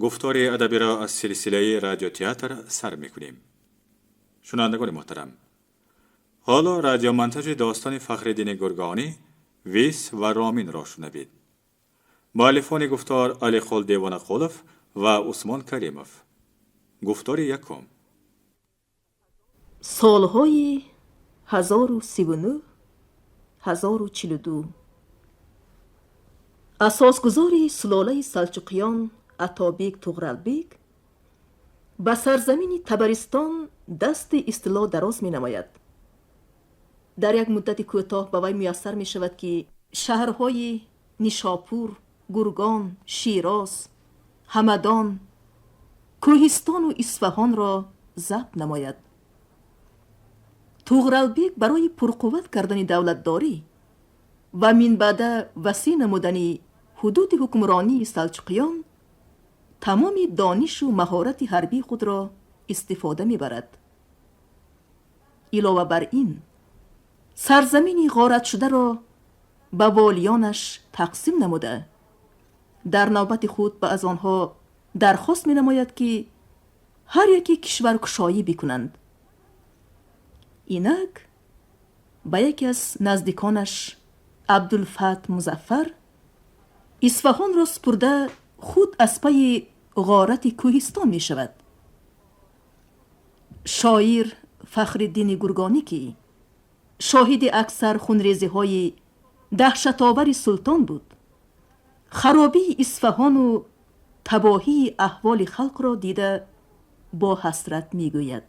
Гуфтори адабиро аз силсилаи радиотеатр сар мекунем. Шунавандагони муҳтарам, ҳоло радиомонтажи достони Фахриддини Гургонӣ «Вис ва Роминро» шунавед. Муаллифони гуфтор Алиқул Девонақулов ва Усмон Каримов. Гуфтори якум. Солҳои 1039, 1042 асосгузори сулолаи Салчуқиён Атобек Туғралбек ба сарзамини Табаристон дасти истило дароз менамояд. Дар як муддати кӯтоҳ ба вай муяссар мешавад, ки шаҳрҳои Нишопур, Гургон, Широз, Ҳамадон, Кӯҳистону Исфаҳонро забт намояд. Туғралбек барои пурқувват кардани давлатдорӣ ва минбаъда васеъ намудани ҳудуди ҳукмронии Салчуқиён тамоми донишу маҳорати ҳарбии худро истифода мебарад. Илова бар ин, сарзамини ғоратшударо ба волиёнаш тақсим намуда, дар навбати худ ба аз онҳо дархост менамояд, ки ҳар яке кишваркушоӣ бикунанд. Инак, ба яке аз наздиконаш, Абдулфатҳ Музаффар, Исфаҳонро супурда, худ аз пайи ғорати Кӯҳистон мешавад. Шоир Фахриддини Гургонӣ, ки шоҳиди аксар хунрезиҳои даҳшатовари султон буд, харобии Исфаҳону табоҳии аҳволи халқро дида, бо ҳасрат мегӯяд: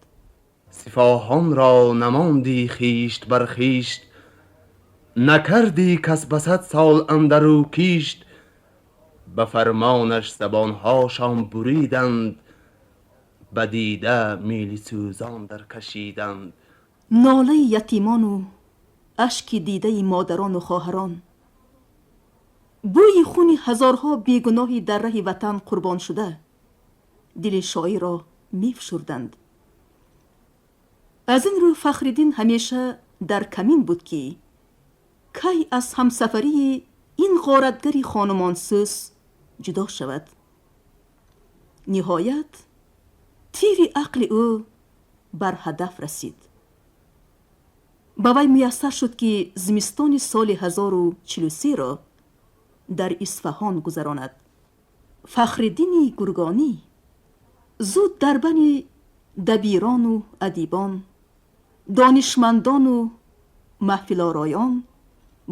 Сипоҳонро намондӣ хишт бар хишт, накардӣ кас ба 100 сол андару кишт. Ба фармонаш забонҳошон буриданд, ба дида мили сӯзон дар кашиданд. Нолаи ятимону ашки дидаи модарону хоҳарон, бӯи хуни ҳазорҳо бегуноҳи дар раҳи ватан қурбоншуда дили шоирро мефшурданд. Аз ин рӯ Фахриддин ҳамеша дар камин буд, ки кай аз ҳамсафарии ин ғоратгари хонумонсӯз ҷудо шавад. Ниҳоят, тири ақли ӯ бар ҳадаф расид. Ба вай муяссар шуд, ки зимистони соли 1043-ро дар Исфаҳон гузаронад. Фахриддини Гургонӣ зуд дар бани дабирону адибон, донишмандону маҳфилороён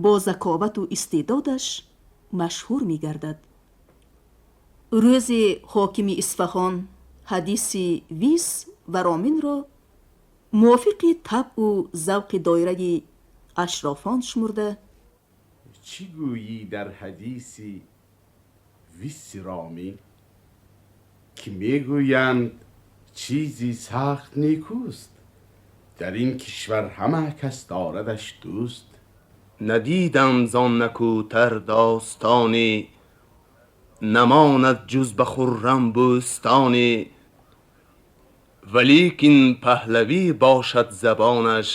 бо заковату истеъдодаш машҳур мегардад. Рӯзе ҳокими Исфаҳон ҳадиси Вис ва Роминро мувофиқи табъу завқи доираи ашрофон шумурда: Чӣ гӯйӣ дар ҳадиси Виси Ромӣ, ки мегӯянд чизи сахт некӯст, дар ин кишвар ҳама кас дорадаш дӯст? Надидам зон накӯтар достоне, намонад ҷуз ба хуррам бӯстоне. Валекин паҳлавӣ бошад забонаш,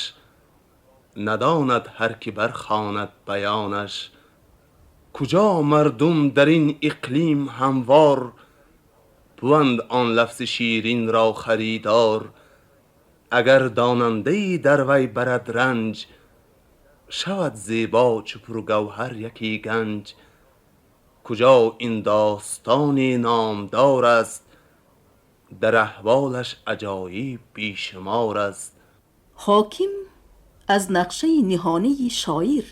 надонад ҳар ки бархонад баёнаш. Куҷо мардум дар ин иқлим ҳамвор буванд он лафзи ширинро харидор? Агар донандае дар вай барад ранҷ, шавад зебо чу пургавҳар яки ганҷ. Куҷо ин достони номдор аст, дар аҳволаш аҷоиб бешумор аст. Ҳоким аз нақшаи ниҳонии шоир,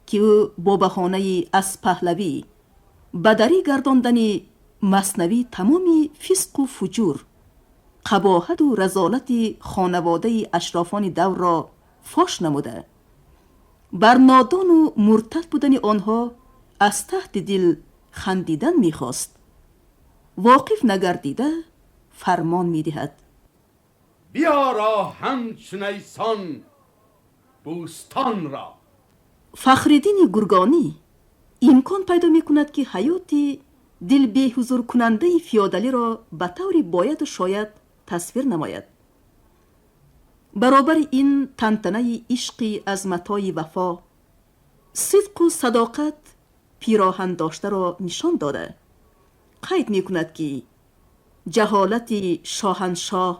ки ӯ бо баҳонаи аз паҳлавӣ ба дарӣ гардондани маснавӣ тамоми фисқу фуҷур, қабоҳату разолати хонаводаи ашрофони даврро фош намуда, бар нодону муртад будани онҳо аз таҳти дил хандидан мехост, воқиф нагардида, фармон медиҳад: Биёро ҳамчун эсон бӯстонро. Фахриддини Гургонӣ имкон пайдо мекунад, ки ҳаёти дилбеҳузуркунандаи феодалиро ба таври бояду шояд тасвир намояд. Баробари ин тантанаи ишқи аз матои вафо, сидқу садоқат пироҳан доштаро нишон дода. қайд мекунад, ки ҷаҳолати шоҳаншоҳ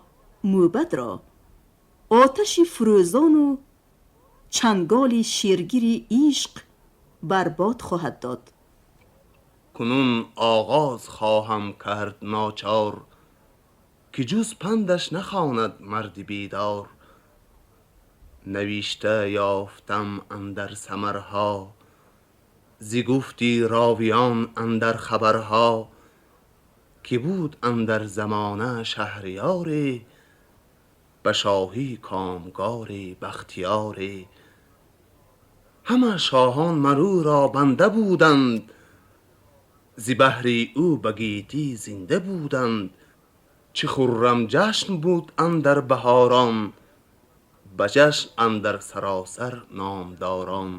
мӯбадро оташи фурӯзону чанголи ширгири ишқ барбод хоҳад дод. Кунун оғоз хоҳам кард ночор, ки ҷуз пандаш нахонад марди бедор. Навишта ёфтам андар самарҳо, зи гуфти ровиён андар хабарҳо, ки буд андар замона шаҳриёре, ба шоҳӣ комгори бахтиёре. Ҳама шоҳон мар ӯ ро банда буданд, зи баҳри ӯ ба гетӣ зинда буданд. Чӣ хуррам ҷашн буд андар баҳорон, ба ҷашн андар саросар номдорон.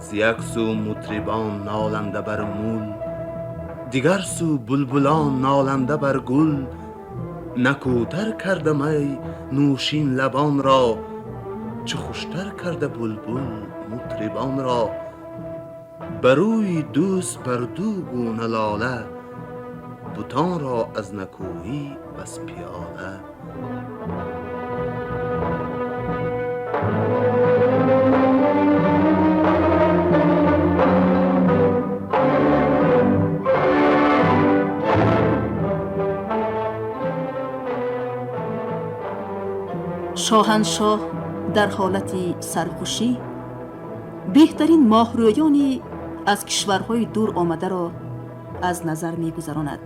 Зи як сӯ мутрибон ноланда бар мул, дигар сӯ булбулон ноланда бар гул. Накӯтар карда май нӯшин лабонро, чӣ хуштар карда булбул мутрибонро. Ба рӯи дӯст бар ду гуна лола, бутонро аз накӯӣ бас пиёла. Шоҳаншоҳ дар ҳолати сархушӣ беҳтарин моҳрӯёни аз кишварҳои дур омадаро аз назар мегузаронад.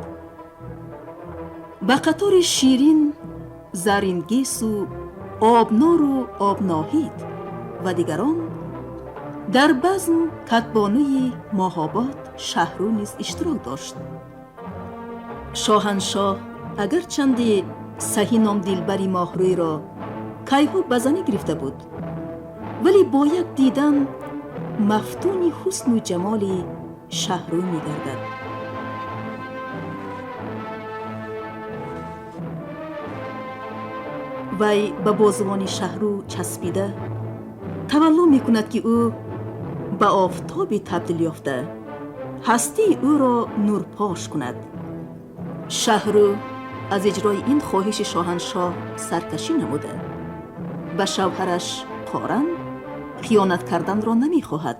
Ба қатори Ширин, Зарингесу, Обнору Обноҳид ва дигарон дар базм катбонуи Моҳобод Шаҳрӯ низ иштирок дошт. Шоҳаншоҳ агарчанде саҳӣ ном дилбари моҳрӯйро кайҳо ба занӣ гирифта буд, вале бо як дидан мафтуни ҳусну ҷамоли Шаҳрӯ мегардад. Вай ба бозувони Шаҳрӯ часпида тавалло мекунад, ки ӯ ба офтобе табдил ёфта ҳастии ӯро нурпош кунад. Шаҳрӯ аз иҷрои ин хоҳиши шоҳаншоҳ саркашӣ намуда, ба шавҳараш Қоран хиёнат карданро намехоҳад.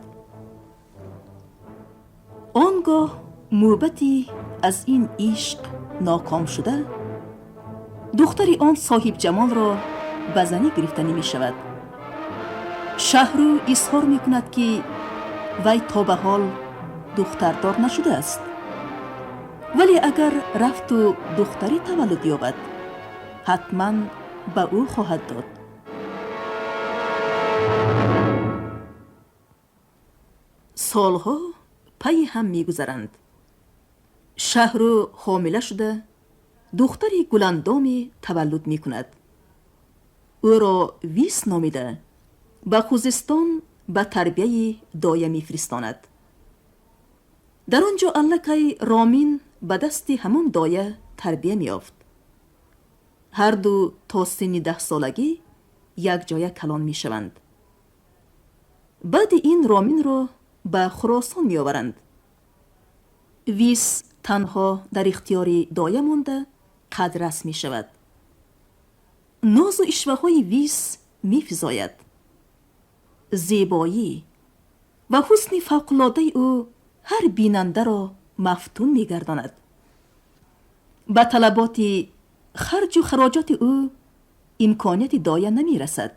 Он гоҳ мӯбати аз ин ишқ ноком шуда, духтари он соҳибҷамолро ба занӣ гирифтанӣ мешавад. Шаҳрӯ изҳор мекунад, ки вай то ба ҳол духтардор нашудааст, вале агар рафту духтарӣ таваллуд ёбад, ҳатман ба ӯ хоҳад дод. Солҳо пайи ҳам мегузаранд. Шаҳрӯ ҳомила шуда духтари гуландоме таваллуд мекунад. Ӯро Вис номида ба Хузистон ба тарбияи доя мефиристонад. Дар он ҷо аллакай Ромин ба дасти ҳамон доя тарбия меёфт. Ҳарду то синни 10-солагӣ якҷоя калон мешаванд. Баъди ин Роминро ба Хуросон меоваранд. Вис танҳо дар ихтиёри доя монда қадрас мешавад. Нозу ишваҳои Вис мефизояд. Зебоӣ ва ҳусни фавқулодаи ӯ ҳар бинандаро мафтун мегардонад. Ба талаботи харҷу хароҷоти ӯ имконияти доя намерасад.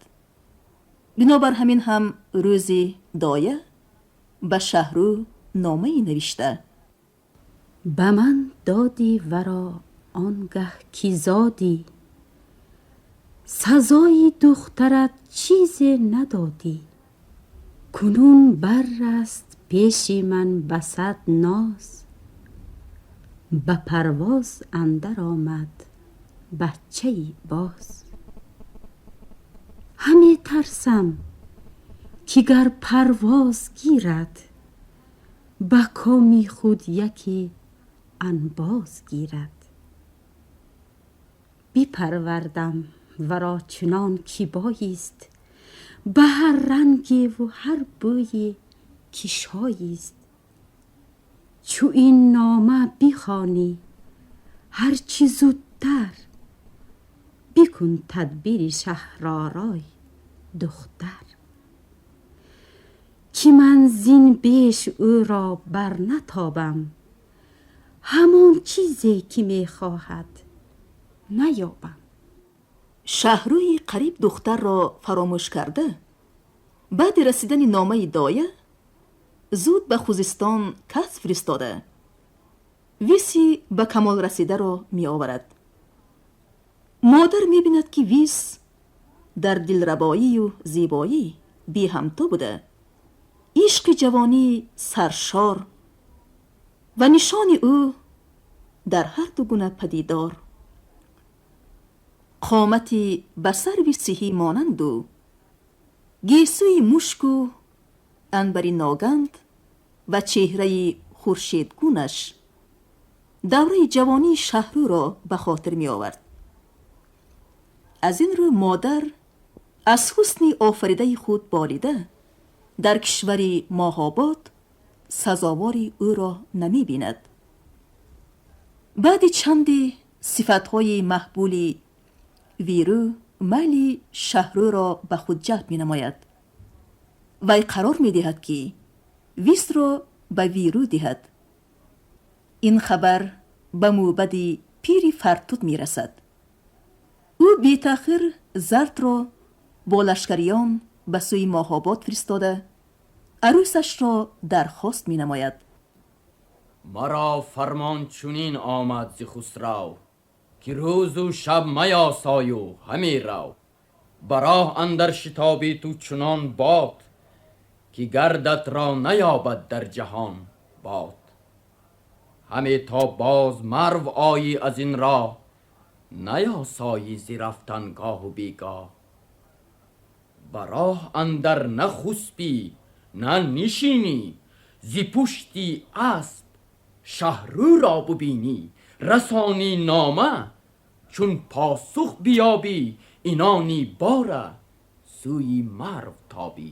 Бинобар ҳамин ҳам рӯзи доя ба Шаҳрӯ номае навишта: ба ман додӣ варо он гаҳ ки зодӣ, сазои духтарат чизе надодӣ. Кунун бар аст пеши ман ба сад ноз, ба парвоз андар омад бачаи боз. Ҳаме тарсам ки гар парвоз гирад, ба коми худ яке анбоз гирад. Бипарвардам варо чунон ки боист, ба ҳар ранге ва ҳар бӯе ки шоист. Чу ин нома бихонӣ, ҳарчи зудтар бикун тадбири шаҳророи духтар, ки ман зин беш ӯро бар натобам, ҳамон чизе ки мехоҳад наёбам. Шаҳрӯи қариб духтарро фаромӯш карда, баъди расидани номаи доя зуд ба Хузистон кас фиристода, Виси ба камол расидаро меоварад. Модар мебинад, ки Вис дар дилрабоию зебоӣ беҳамто буда, ишқи ҷавонӣ саршор ва нишони ӯ дар ҳар ду гуна падидор, қомати ба сарви сиҳӣ монанду гесӯи мушку анбари ноганд ва чеҳраи хуршедгунаш давраи ҷавонии Шаҳрӯро ба хотир меовард. Аз ин рӯ модар аз ҳусни офаридаи худ болида, дар кишвари Моҳобод сазовори ӯро намебинад. Баъди чанде сифатҳои маҳбули Вирӯ майли Шаҳрӯро ба худ ҷалб менамояд. Вай қарор медиҳад, ки Висро ба Вирӯ диҳад. Ин хабар ба мӯбади пири фартуд мерасад. Ӯ бетаъхир Зардро бо лашкариён ба сӯи Моҳобод фиристода, арӯсашро дархост менамояд. Маро фармон чунин омад зи Хусрав, ки рӯзу шаб меёсою ҳаме рав. Ба роҳ андар шитобӣ ту чунон бод, ки гардат ро наёбад дар ҷаҳон бод. Ҳаме то боз Марв оӣ аз ин роҳ, наёсоӣ зи рафтан гоҳу бегоҳ. Ба роҳ андар на хусбӣ, на нишинӣ, зи пушти асп Шаҳрӯро бубинӣ, расонӣ нома, чун посух биёбӣ, инони бора сӯи Марв тобӣ.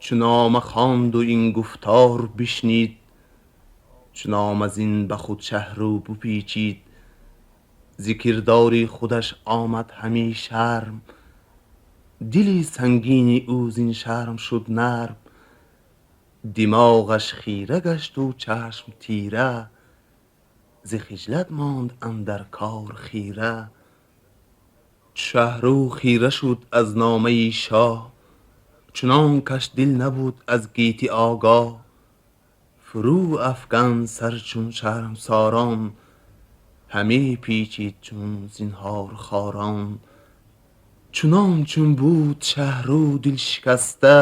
Чу нома хонду ин гуфтор бишнид, чу ном аз ин ба худ Шаҳрӯ бупечид, зи кирдори худаш омад ҳами шарм, дили сангини ӯ зин шарм шуд нарм, димоғаш хира гашту чашм тира, зи хиҷлат монд андар кор хира. Чу Шаҳрӯ хира шуд аз номаи шоҳ, чунон каш дил набуд аз гетӣ огоҳ, фурӯ афканд сар чун шармсорон, ҳаме печид чун зинҳорхорон. Чунон чун буд Шаҳрӯ дилшикаста,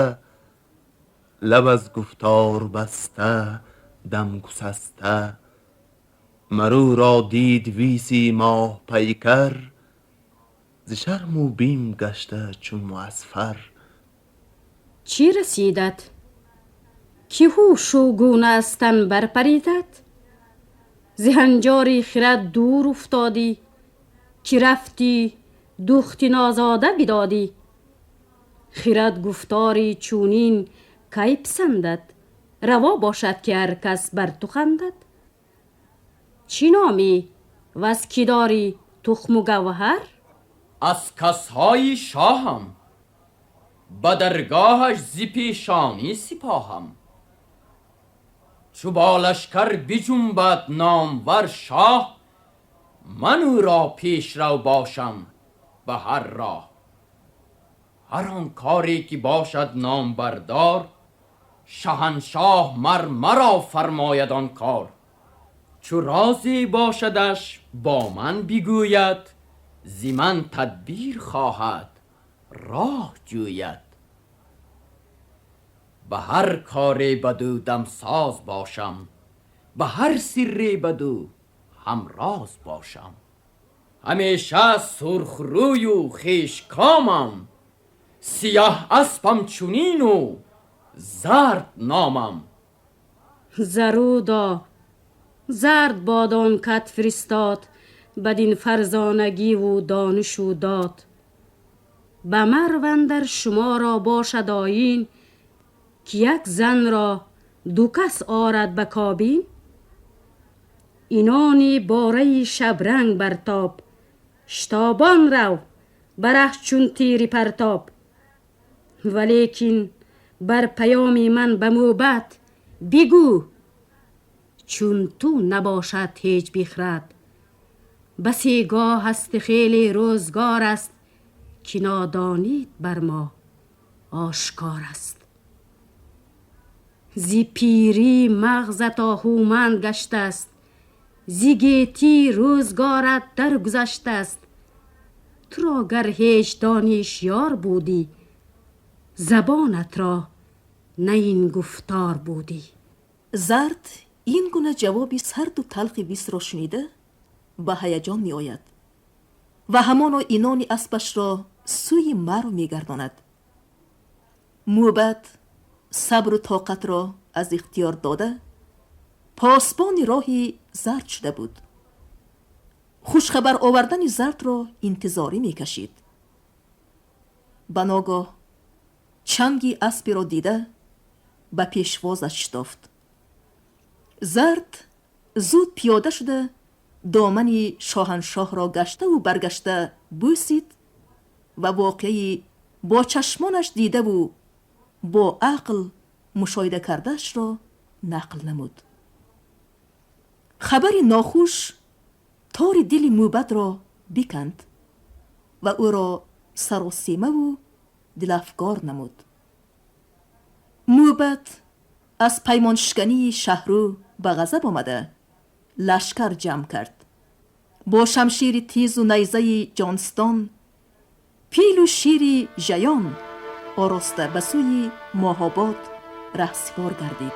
лаб аз гуфтор баста, дам гусаста. Мар ӯро дид Виси моҳпайкар, зи шарму бим гашта чун муасфар. Чӣ расидат, ки ҳушу гуна аз тан барпаридат, зи ҳанҷори хирад дур уфтодӣ, ки рафтӣ духти нозода бидодӣ? Хирад гуфтори чунин кай писандад? Раво бошад, ки ҳар кас бар ту хандад? Чӣ номӣ ва аз кӣ дорӣ тухму гавҳар? Аз касҳои шоҳам, ба даргоҳаш зи пешонӣ сипоҳам. Чу бо лашкар биҷунбад номвар шоҳ, ман ӯро пешрав бошам ба ҳар роҳ. Ҳар он коре ки бошад номбардор, шаҳаншоҳ мар маро фармояд он кор. Чу розе бошадаш, бо ман бигӯяд, зи ман тадбир хоҳад, роҳ ҷӯяд. Ба ҳар коре бадӯ дамсоз бошам, ба ҳар сирре бадӯ ҳамроз бошам. Ҳамеша сурхрӯю хешкомам, сиёҳ аспам чунину зард номам. Зарудо, зард бодон кат фиристод. بدین فرزانگی و دانش و داد. به مرو اندر شما را باشد آیین، که یک زن را دو کس آرد به کابین. اینانی باره شبرنگ برتاب، شتابان رو بره چون تیری پرتاب. ولیکن بر پیام من به موبت بگو، چون تو نباشد هیچ بخرد. بسی گاه است خیلی روزگار است، که نادانید بر ما آشکار است. زی پیری مغزت آهومند گشته است، زی گیتی روزگارت در گذشته است. تو را گر هیچ دانش یار بودی، زبانت را نه این گفتار بودی. زرد این گونه جوابی سرد و تلخ ویس را شنیده به هیجان می آید و همانا اینان اسبش را سوی مرو می گرداند. موبد صبر و طاقت را از اختیار داده پاسبان راهی زرد شده بود. خوشخبر آوردن زرد را انتظاری می کشید. بناگاه چنگی اسبی را دیده به پیشوازش شتافت. زرد زود پیاده شده دامن شاهنشاه را گشته و برگشته بوسید و واقعی با چشمانش دیده و با عقل مشاهده کردهش را نقل نمود. خبر ناخوش تار دل موبد را بکند و او را سراسیمه و دلافگار نمود. موبد از پیمانشکنی شهرو به غضب آمده لشکر جمع کرد. با شمشیر تیز و نیزه جانستان، پیل و شیر ژیان آراسته به سوی ماهاباد رهسپار گردید.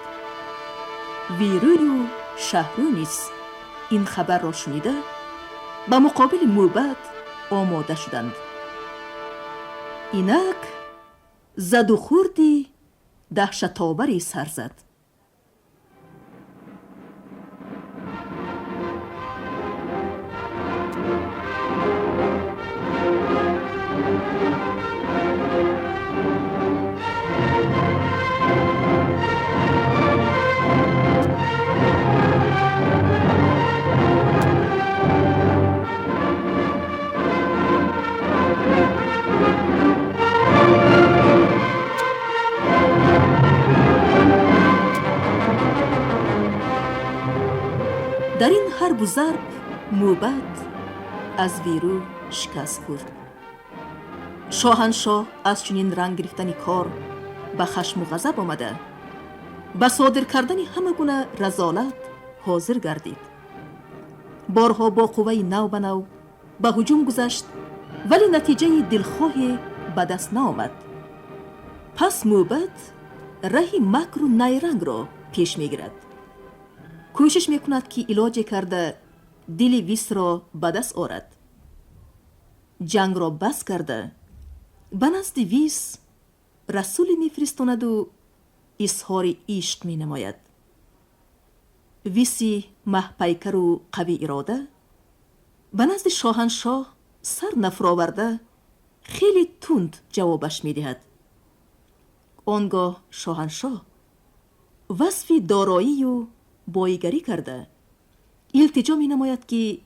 ویروی و شهرو نیز این خبر را شنیده به مقابل موبد آماده شدند. اینک زد و خوردی دهشت‌آوری سر زد. در این حرب و ضرب موبد از ویرو شکست خورد. شاهنشاه از چنین رنگ گرفتن کار به خشم و غضب آمده به صادر کردن همه گونه رذالت حاضر گردید. بارها با قوه نو به نو به هجوم گذشت، ولی نتیجه دلخواه به دست نآمد. پس موبد ره مکر و نیرنگ را پیش میگیرد. کوشش میکند که علاج کرده دل ویس را به دست آرد. جنگ را بس کرده به نزد ویس رسول میفرستاند و اظهار عشق می نماید. ویسی مهپیکر و قوی اراده به نزد شاهنشاه سر نفرآورده خیلی تند جوابش می دهد. آنگاه شاهنشاه وصف دارایی و بایگری کرده التجا می نماید که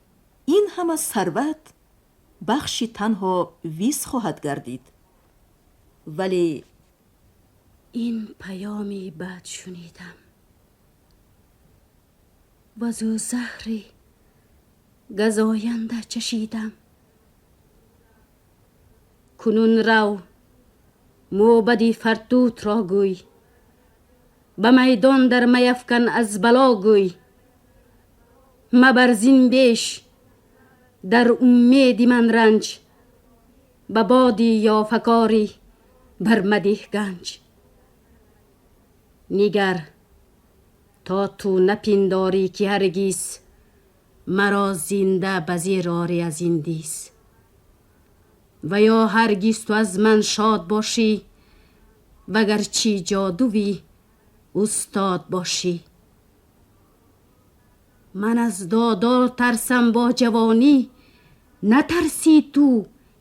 این همه ثروت بخشی تنها ویس خواهد گردید. ولی این پیامی بد شنیدم و زو زهری گزاینده چشیدم. کنون رو موبدی فرتوت را گوی، به میدان در میفکن از بلا گوی. مبر زین بیش در امید من رنج، به بادی یا فکاری بر مده گنج. نگر تا تو نپنداری که هرگیز مرا زنده به زیر آری از این دیس، و یا هرگیز تو از من شاد باشی، وگرچه جادوی استاد باشی. Ман аз додор тарсам бо ҷавонӣ, натарсӣ ту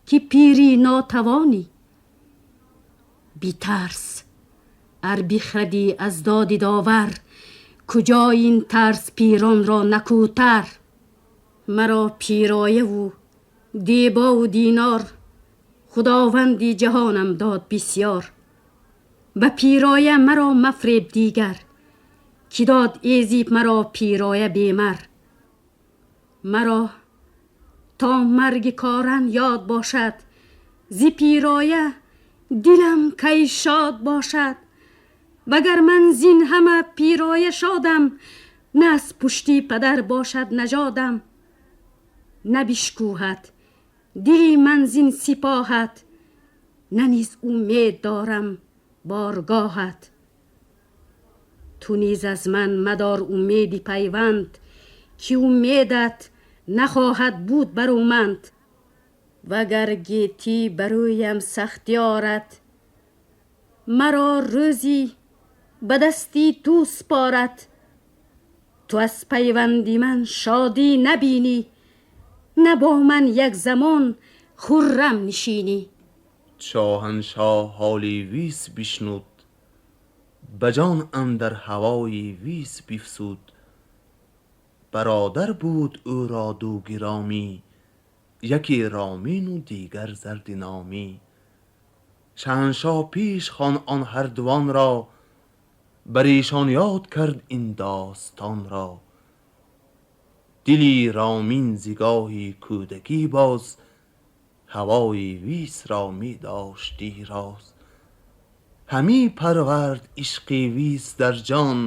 ки пирӣ нотавонӣ. Битарс ар бихрадӣ аз доди довар, куҷо ин тарс пиронро накӯтар. Маро пирояву дебову динор, худованди ҷаҳонам дод бисёр. Ба пироя маро мафреб дигар, ки дод эзиб маро пироя бемар. Маро то марги коран ёд бошад, зи пироя дилам кай шод бошад. Вагар ман зин ҳама пироя шодам, на аз пушти падар бошад нажодам. На бишкӯҳад дили ман зин сипоҳат, на низ умед дорам боргоҳат. Ту низ аз ман мадор умеди пайванд, ки умедат нахоҳад буд баруманд. Вагар гетӣ барӯям сахтӣ орад, маро рӯзӣ ба дасти ту спорад. Ту аз пайванди ман шодӣ набинӣ, на бо ман як замон хуррам нишинӣ. Шоҳаншоҳ ҳоли Вис бишнуд, ба ҷон андар ҳавои Вис бифзуд. Бародар буд ӯро ду гиромӣ, яке Ромину дигар Зарди номӣ. Шаҳаншоҳ пеш хонд он ҳар дувонро, бар эшон ёд кард ин достонро. Дили Ромин зи гоҳи кӯдакӣ боз, ҳавои Висро медошт дироз. Ҳамӣ парвард ишқи Вис дар ҷон,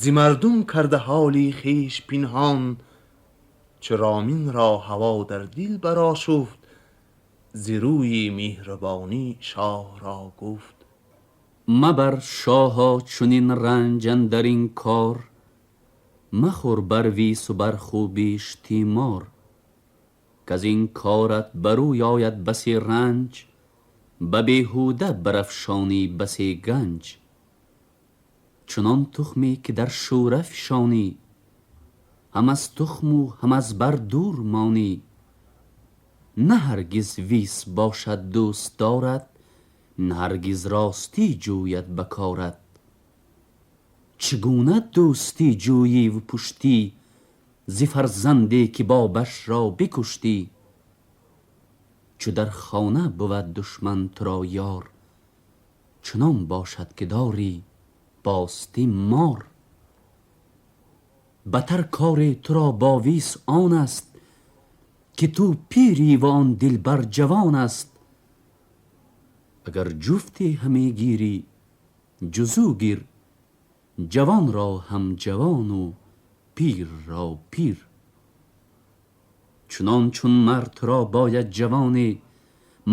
зи мардум карда ҳоли хеш пинҳон. Чу Роминро ҳаво дар дил барошуфт, зи рӯи меҳрубонӣ шоҳро гуфт: Мабар шоҳо чунин ранҷ андар ин кор, махӯр бар Вису бар хубиш тимор. Каз ин корат барӯй ояд басе ранҷ, ба беҳуда барафшонӣ басе ганҷ. Чунон тухме ки дар шӯра фишонӣ, ҳам аз тухму ҳам аз бар дур монӣ. На ҳаргиз Вис бошад дӯстдорат, на ҳаргиз ростӣ ҷӯяд ба корат. Чӣ гуна дӯстӣ ҷӯйиву пуштӣ, зи фарзанде ки бобашро бикуштӣ? Чу дар хона бувад душман туро ёр, чунон бошад ки дорӣ бости мор. Батар кори туро бо Вис он аст, ки ту пирӣ ва он дилбар ҷавон аст. Агар ҷуфте ҳаме гирӣ, ҷузу гир, ҷавонро ҳам ҷавону пирро пир. Чунон чун мар туро бояд ҷавоне,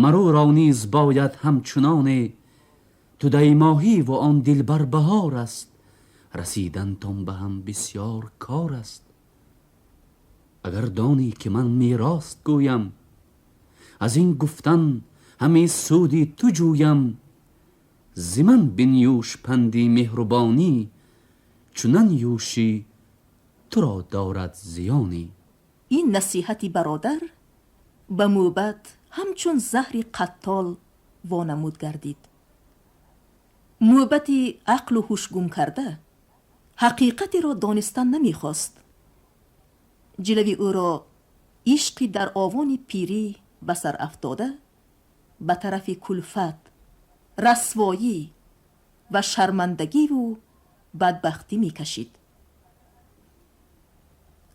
маруро низ бояд ҳамчуноне. Ту даймоҳӣ ва он дилбар баҳор аст, расидантон ба ҳам бисёр кор аст. Агар донӣ ки ман мерост гӯям, аз ин гуфтан ҳаме суди ту ҷӯям. Зи ман бинюш панди меҳрубонӣ, чу нанюшӣ туро дорад зиёнӣ. Ин насиҳати бародар ба мӯбад ҳамчун заҳри қаттол вонамуд гардид. Мӯбати ақлу ҳуш гум карда ҳақиқатеро донистан намехост. Ҷилави ӯро ишқи дар овони пирӣ ба сар афтода ба тарафи кулфат, расвоӣ ва шармандагиву бадбахтӣ мекашид.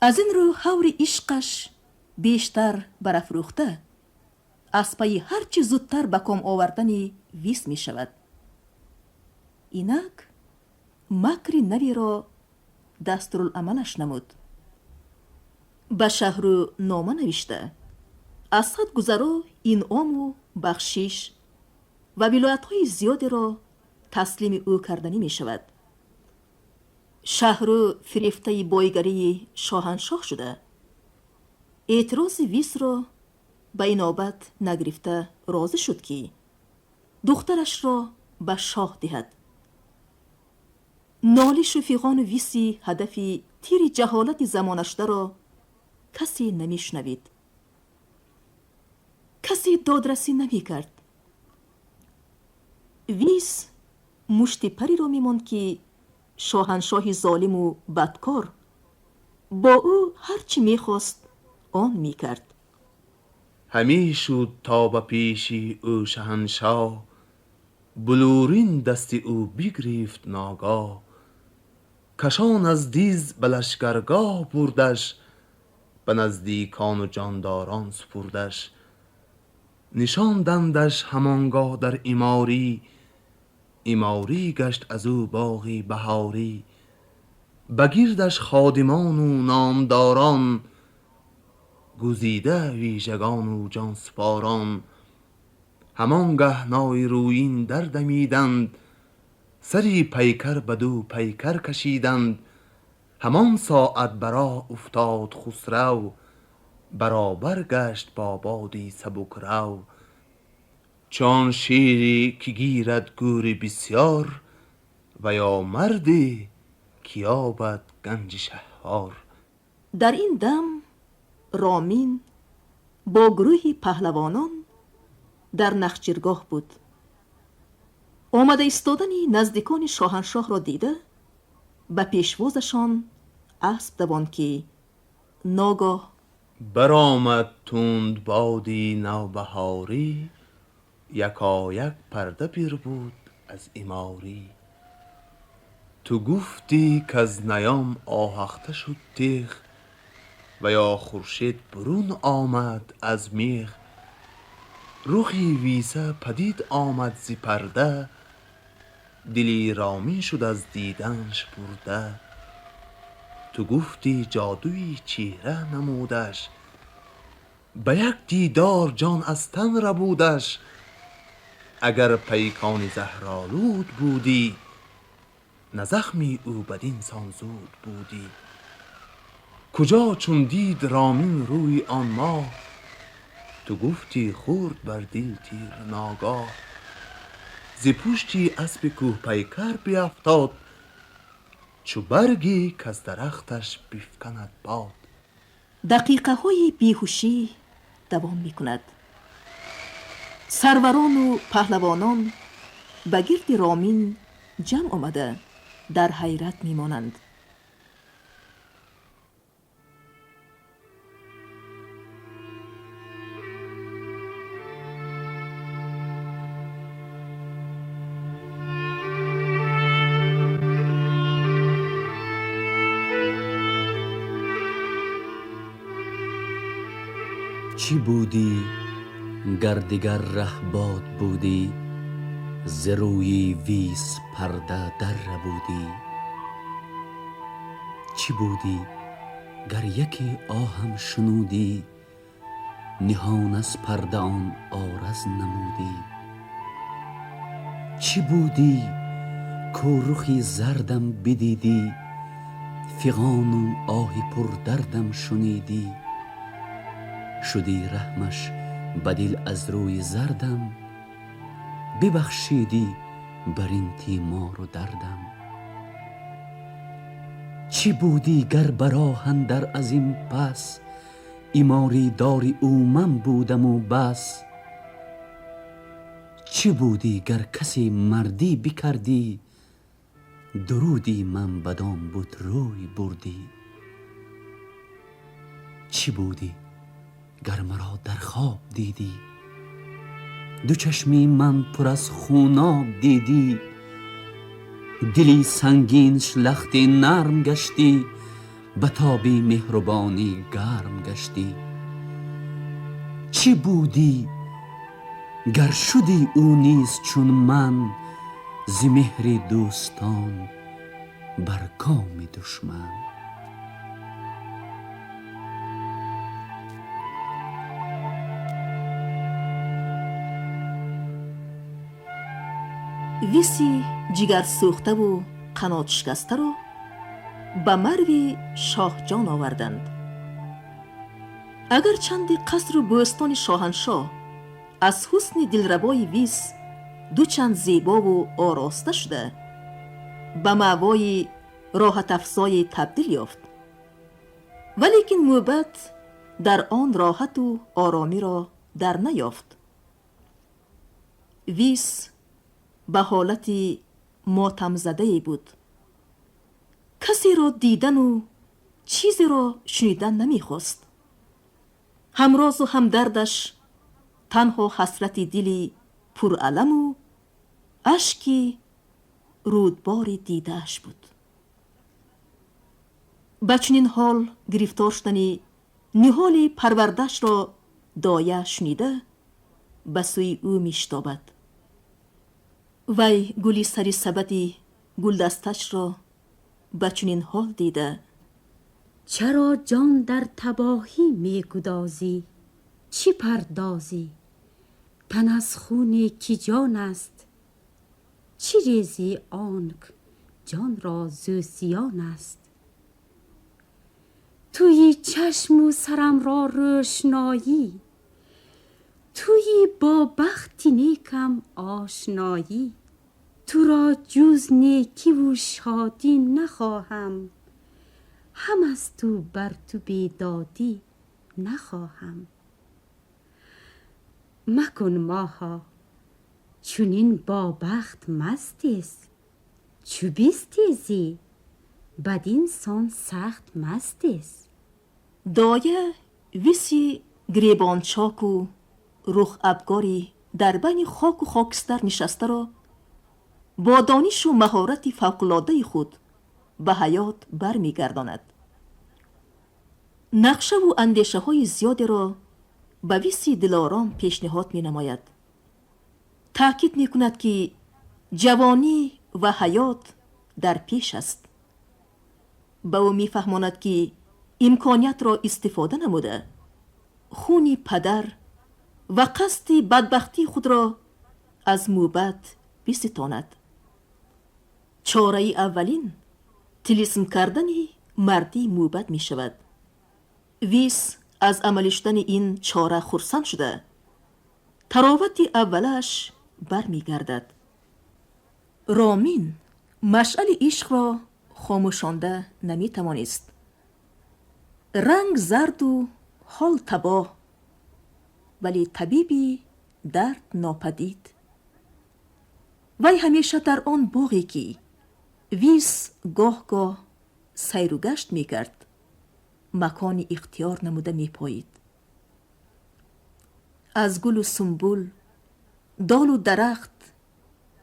Аз ин рӯ ҳаври ишқаш бештар барафрӯхта аз пайи ҳарчи зудтар ба ком овардани Вис мешавад. Инак макри наверо дастуруламалаш намуд. Ба шаҳру нома навишта аз ҳад гузаро инъому бахшиш ва вилоятҳои зиёдеро таслими ӯ карданӣ мешавад. Шаҳру фирефтаи бойгарии шоҳаншоҳ шуда эътирози Висро ба инобат нагирифта розӣ шуд, ки духтарашро ба шоҳ диҳад. Нолишу фиғону Виси ҳадафи тири ҷаҳолати замонашударо касе намешунавид. Касе додрасӣ намекард. Вис мушти париро мемонд, ки шоҳаншоҳи золиму бадкор бо ӯ ҳар чӣ мехост, он мекард. Ҳамӣ шуд то ба пеши ӯ шаҳаншоҳ, блурин дасти ӯ бигрифт ногоҳ, кашон аз диз ба лашкаргоҳ бурдаш, ба наздикону ҷондорон супурдаш. Нишондандаш ҳамонгоҳ дар иморӣ, иморӣ гашт аз ӯ боғи баҳорӣ. Ба гирдаш ходимону номдорон, гузида вижагону ҷонсупорон. Ҳамонгаҳ нои рӯин дар дамиданд, сари пайкар ба ду пайкар кашиданд. Ҳамон соат ба роҳ уфтод Хусрав, баробар гашт бо боди сабукрав. Чун шире ки гирад гӯри бисёр, ва ё марде ки ёбад ганҷи шаҳвор. Дар ин дам Ромин бо гурӯҳи паҳлавонон дар нахчиргоҳ буд. Омада истодани наздикони шоҳаншоҳро дида, ба пешвозашон асп давонд, ки ногоҳ баромад тунд боди навбаҳорӣ, якояк парда бирбуд аз иморӣ. Ту гуфтӣ, каз наём оҳахта шуд теғ, ва ё хуршед бурун омад аз меғ. Рухи Виса падид омад зи парда, дили Ромин шуд аз диданш бурда. Ту гуфтӣ, ҷодуи чеҳра намудаш, ба як дидор ҷон аз тан рабудаш. Агар пайкони заҳролуд будӣ, на захми ӯ бадин сон зуд будӣ. Куҷо чун дид Ромин рӯи он моҳ, ту гуфтӣ хӯрд бар дил тир ногоҳ. Зи пушти аспи кӯҳпайкар биафтод, чу барге каз дарахташ бифканад бод. Дақиқаҳои беҳушӣ давом мекунад. Сарварону паҳлавонон ба гирди Ромин ҷамъ омада, дар ҳайрат мемонанд. Чӣ будӣ, гар дигар раҳбод будӣ, зи рӯи Вис парда дар рабудӣ? Чӣ будӣ, гар яке оҳам шунудӣ, ниҳон аз парда он ораз намудӣ? Чӣ будӣ, ку рухи зардам бидидӣ, фиғону оҳи пурдардам шунидӣ? Шудӣ раҳмаш ба дил аз рӯи зардам, бибахшидӣ бар ин тимору дардам. Чӣ будӣ, гар ба роҳ андар аз ин пас, иморӣ дори ӯ ман будаму бас? Чӣ будӣ, гар касе мардӣ бикардӣ, дуруди ман бадон бут рӯй бурдӣ? Чӣ будӣ, гар маро дар хоб дидӣ, ду чашми ман пур аз хуноб дидӣ? Дили сангинш лахти нарм гаштӣ, ба тоби меҳрубонӣ гарм гаштӣ. Чӣ будӣ, гар шудӣ ӯ низ чун ман, зи меҳри дӯстон бар коми душман? Виси ҷигарсӯхтаву қанотшикастаро ба Марви шоҳҷон оварданд. Агарчанде қасру бӯстони шоҳаншоҳ аз ҳусни дилрабои Вис дучанд зебову ороста шуда, به مأوای راحت افزای تبدیل یافت، ولیکن موبد در آن راحت و آرامی را در نیافت. ویس به حالت ماتم زده بود. کسی را دیدن و چیزی را شنیدن نمیخواست. همراز و همدردش تنها حسرت دلی پرعلم و اشکی رودبار دیدهش بود. به چنین حال گرفتار شدن نهال پروردش را دایه شنیده به سوی او میشتابد. وی گلی سری سبدی گلدستش را به چنین حال دیده: چرا جان در تباهی میگدازی؟ چی پردازی؟ تن از خون کی جان است؟ چی ریزی آنک جان را زوسیان است؟ توی چشم و سرم را روشنایی، توی با بخت نیکم آشنایی. تو را جز نیکی و شادی نخواهم، هم از تو بر تو بیدادی نخواهم. مکن ماها چونین با بخت مستیز، چو بیستیزی بدین سان سخت مستیز. دایه ویسی گریبان چاک و رخ ابگاری در بین خاک و خاکستر نشسته را با دانش و مهارت فوق‌العاده خود به حیات برمیگرداند. نقشه و اندیشه های زیادی را به ویسی دلارام پیشنهاد می نماید. تأکید می کند که جوانی و حیات در پیش است. به او می فهماند که امکانیت را استفاده نموده خون پدر و قصد بدبختی خود را از موبد بستاند. چاره اولین طلسم کردن مردی موبد می شود. ویس از عملی شدن این چاره خرسند شده تراوت اولش برمی گردد. رامین مشعل عشق را خاموشانده نمی توانست. رنگ زرد و حال تباه، ولی طبیبی درد ناپدید. وی همیشه در آن باغی که ویس گاه گاه سیر و گشت می کرد مکان اختیار نموده می پایید. از گل و سنبل، دال و درخت،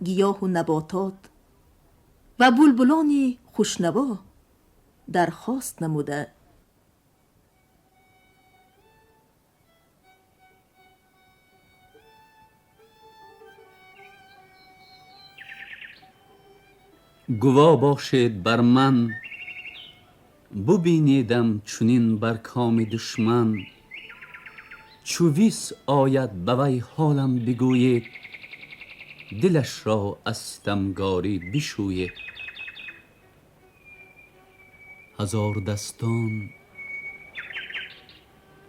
گیاه و نباتات و بلبلان خوشنوا درخواست نموده. گوا باشید بر من، ببینیدم چنین بر کام دشمن. چو ویس آید به وی حالم بگویید، دلش را از ستمگاری بشویید. هزار دستان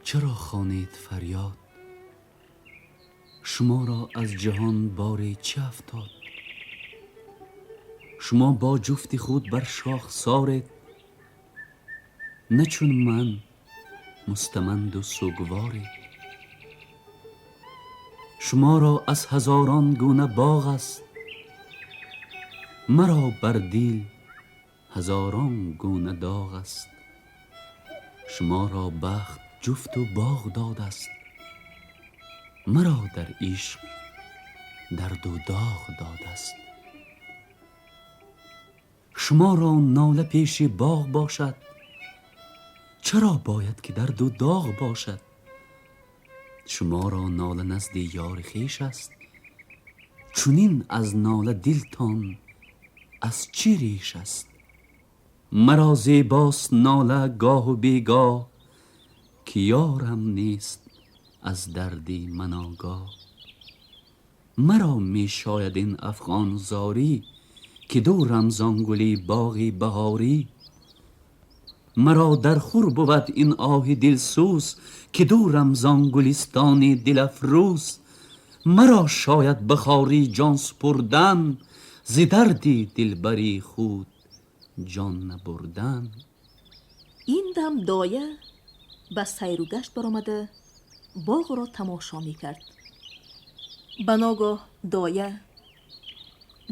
چرا خوانید فریاد؟ شما را از جهان باری چه افتاد؟ شما با جفت خود بر شاخ سارید، نه چون من مستمند و سوگوارید. شما را از هزاران گونه باغ است، مرا بر دل هزاران گونه داغ است. شما را بخت جفت و باغ داد است، مرا در عشق درد و داغ داد است. شما را ناله پیش باغ باشد، چرا باید که درد و داغ باشد؟ شما را ناله نزد یار خویش است، چنین از ناله دلتان از چی ریش است؟ مرا زیباست ناله گاه و بیگاه، که یارم نیست از دردی من آگاه. مرا می شاید این افغان زاری، که دورم زان گلی باغی بهاری. مرا در خور بود این آه دلسوز، که دورم زان گلستان دل افروز. مرا شاید بخاری جان سپردن، зи дарди дилбари худ ҷон набурдан. Ин дам доя ба сайру гашт баромада боғро тамошо мекард. Ба ногоҳ доя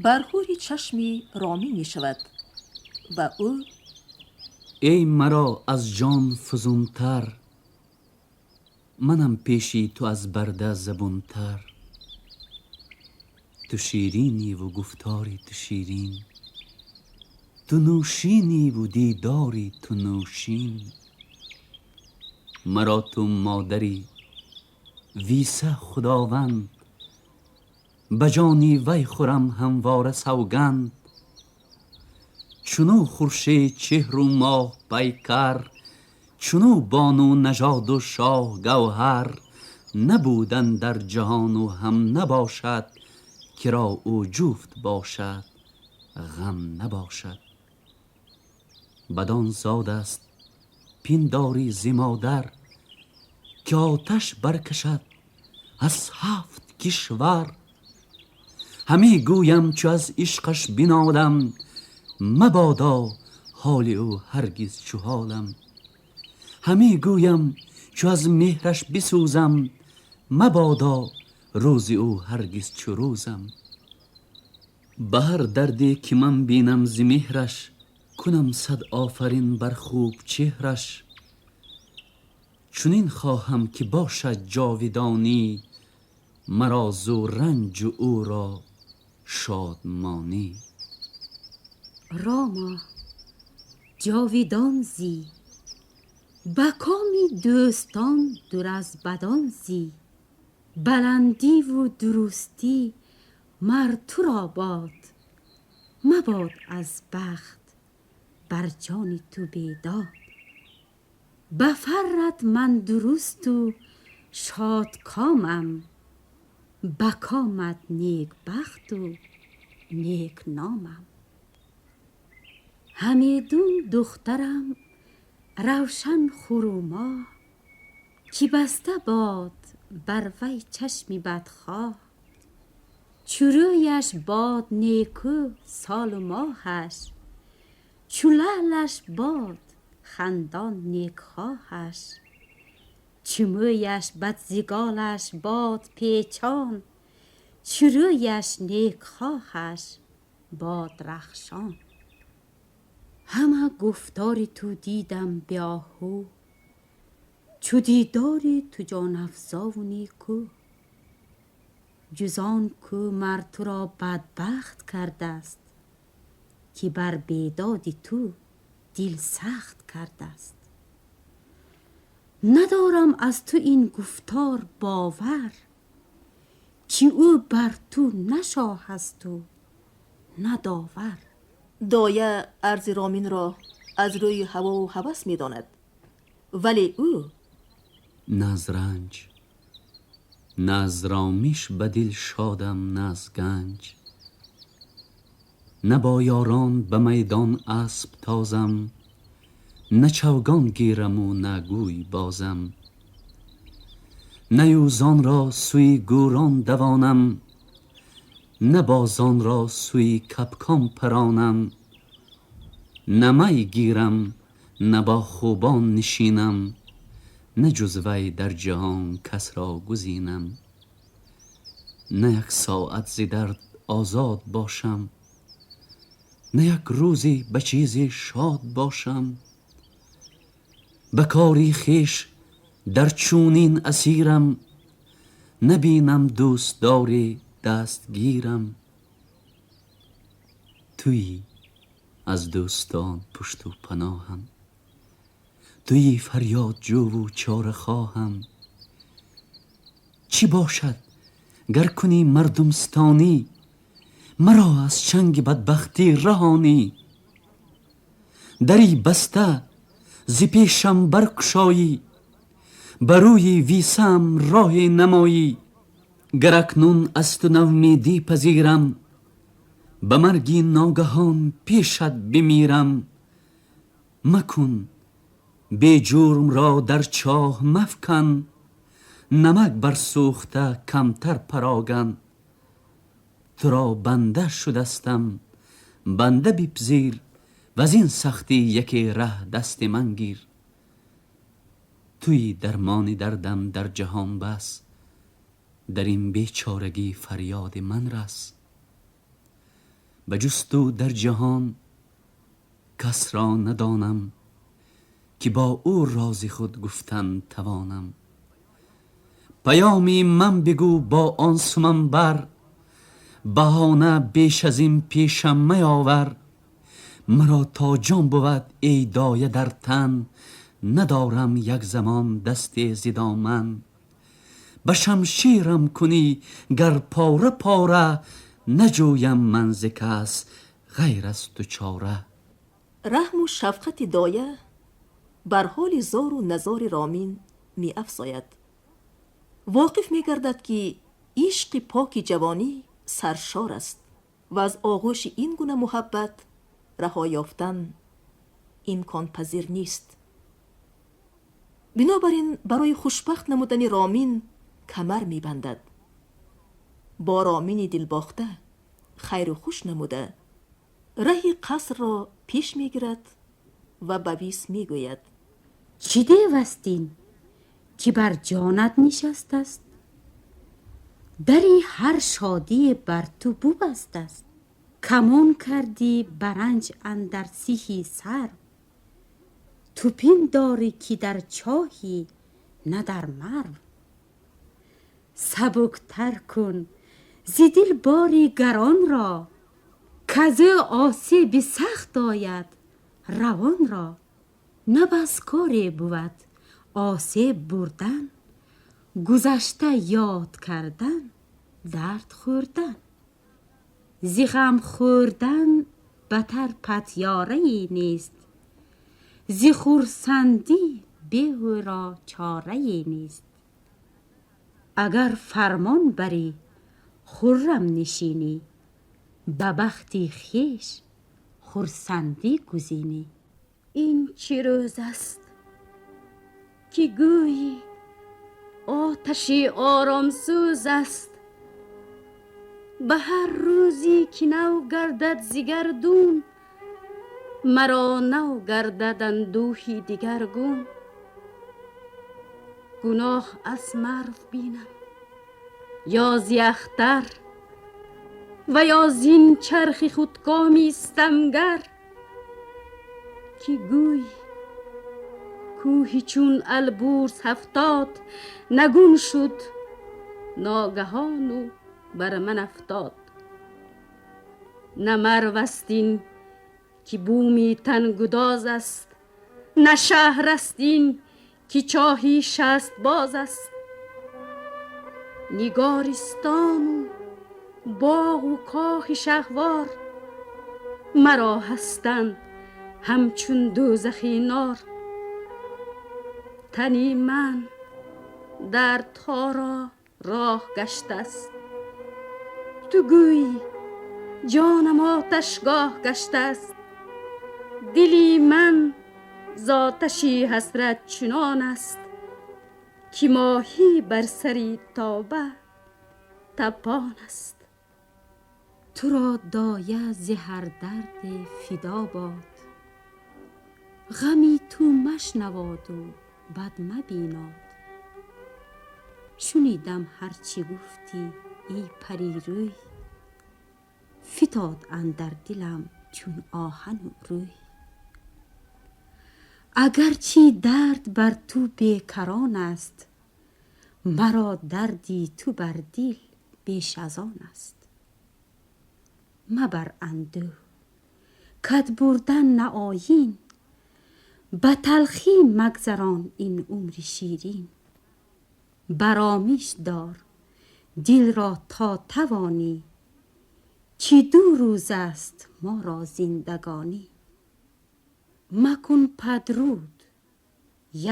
бархӯри чашми Ромин мешавад ва ӯ: Эй маро аз ҷон фузунтар, манам пеши ту аз барда забунтар. Ту шириниву гуфтори ту ширин, ту нӯшиниву дидори ту нӯшин. Маро ту модари Виса худованд, ба ҷони вай хӯрам ҳамвора савганд. Чуну хуршед чеҳру моҳ пайкар, чуну бону нажоду шоҳ гавҳар, набудан дар ҷаҳону ҳам набошад, киро ӯ ҷуфт бошад ғам набошад. Бадон зод аст пиндори зи модар, ки оташ баркашад аз ҳафт кишвар. Ҳаме гӯям чу аз ишқаш бинолам, мабодо ҳоли ӯ ҳаргиз чу ҳолам. Ҳаме гӯям чу аз меҳраш бисӯзам, мабодо рӯзи ӯ ҳаргиз чу рӯзам. Ба ҳар дарде ки ман бинам зи меҳраш, кунам сад офарин бар хуб чеҳраш. Чунин хоҳам ки бошад ҷовидонӣ, маро зу ранҷу ӯро шодмонӣ. Рома, ҷовидон зӣ, ба коми дӯстон дур аз бадон зӣ. Баландиву дурустӣ мар туро бод, мабод аз бахт бар ҷони ту бедод. Ба фаррат ман дурусту шодкомам, ба комат некбахту некномам. Ҳамедун духтарам равшан хурӯмоҳ, ки баста бод бар вай чашми бадхоҳ. Чу рӯяш бод неку солу моҳаш, чу лаълаш бод хандон некхоҳаш. Чу мӯяш бадзиголаш бод печон, чу рӯяш некхоҳаш бод рахшон. Ҳама гуфтори ту дидам беоҳу, чу дидори ту ҷонафзову неку. Ҷуз он ку мар туро бадбахт кардааст, ки бар бедоди ту дил сахт кардааст. Надорам аз ту ин гуфтор бовар, ки ӯ бар ту на шоҳ асту на довар. Доя арзи Роминро аз рӯи ҳавову ҳавас медонад, вале ӯ: На аз ранҷ, на аз ромиш ба дил шодам, на аз ганҷ. На бо ёрон ба майдон асп тозам, на чавгон гираму на гӯй бозам. На юзонро сӯи гӯрон давонам, на бозонро сӯи капкон паронам. На май гирам, на бо хубон нишинам, на ҷуз вай дар ҷаҳон кас ро гузинам. На як соат зи дард озод бошам, на як рӯзе ба чизе шод бошам. Ба кори хеш дар чунин асирам, набинам дӯстдори дастгирам. Туӣ аз дӯстон пушту паноҳам, туӣ фарёдҷӯву чорахоҳам. Чӣ бошад гар кунӣ мардумстонӣ, маро аз чанги бадбахтӣ раҳонӣ. Дари баста зи пешам баркушоӣ, ба рӯи Висаам роҳе намоӣ. Гар акнун аз ту навмедӣ пазирам, ба марги ногаҳон пешат бимирам. Макун беҷурмро дар чоҳ мафкан, намак бар сӯхта камтар пароган. Туро банда шудастам, банда бипзир, вазин сахтӣ яке раҳ дасти ман гир. Туи дармони дардам дар ҷаҳон бас, дар ин бечорагӣ фарёди ман рас. Ба ҷуз ту дар ҷаҳон кас ро надонам, ки бо ӯ рози худ гуфтан тавонам. Паёми ман бигӯ бо он суманбар, баҳона беш аз ин пешам меовар. Маро то ҷон бувад эй доя дар тан, надорам як замон дасте зи доман. Ба шамшерам кунӣ гар пора пора, наҷӯям ман зи кас ғайр аз ту чора. Раҳму шафқати доя бар ҳоли зору назори Ромин меафзояд. Воқиф мегардад, ки ишқи поки ҷавонӣ саршор аст ва аз оғӯши ин гуна муҳаббат раҳо ёфтан имконпазир нест. Бинобар ин барои хушбахт намудани Ромин камар мебандад. Бо Ромини дилбохта хайру хуш намуда, раҳи қасрро пеш мегирад ва ба Вис мегӯяд: Чӣ дев аст ин, ки бар ҷонат нишастааст, дари ҳар шодие бар ту бубастааст? Камон кардӣ баранҷ андар сиҳи сар, ту пиндорӣ, ки дар чоҳӣ, на дар марв. Сабуктар кун зи дил бори гаронро, казу осеби сахт ояд равонро. На бас коре бувад осеб бурдан, гузашта ёд кардан, дард хӯрдан. Зи ғам хӯрдан батар патёрае нест, зи хурсандӣ беҳ ӯро чорае нест. Агар фармон барӣ, хуррам нишинӣ, ба бахти хеш хурсандӣ гузинӣ. Ин чӣ рӯз аст, ки гӯйӣ оташи оромсӯз аст? Ба ҳар рӯзе ки нав гардад зи гардун, маро нав гардад андӯҳи дигаргун. Гуноҳ аз марв бинам ё зи ахтар ва ё зин чархи худкоми стамгар, ки гӯй кӯҳи чун Албурз 70 нагун шуд ногаҳону бар ман афтод. На марв аст ин, ки буми тангудоз аст, на шаҳр аст ин, ки чоҳи 60 боз аст. Нигористону боғу кохи шаҳвор маро ҳастанд ҳамчун дӯзахи нор. Тани ман дардҳоро роҳ гаштааст, ту гӯйӣ ҷонам оташгоҳ гаштааст. Дили ман з оташи ҳасрат чунон аст, ки моҳӣ бар сари тоба тапон аст. Туро доя зи ҳар дарде фидо бод, ғами ту машнаводу бад мабинод. Шунидам ҳарчӣ гуфтӣ, эй парирӯй, фитод андар дилам чун оҳану рӯй. Агарчи дард бар ту бекарон аст, маро дарди ту бар дил беш аз он аст. Мабар андӯҳ, кад бурдан на оин, ба талхӣ магзарон ин умри ширин. Баромиш дор дилро то тавонӣ, ки ду рӯз аст моро зиндагонӣ. Макун падруд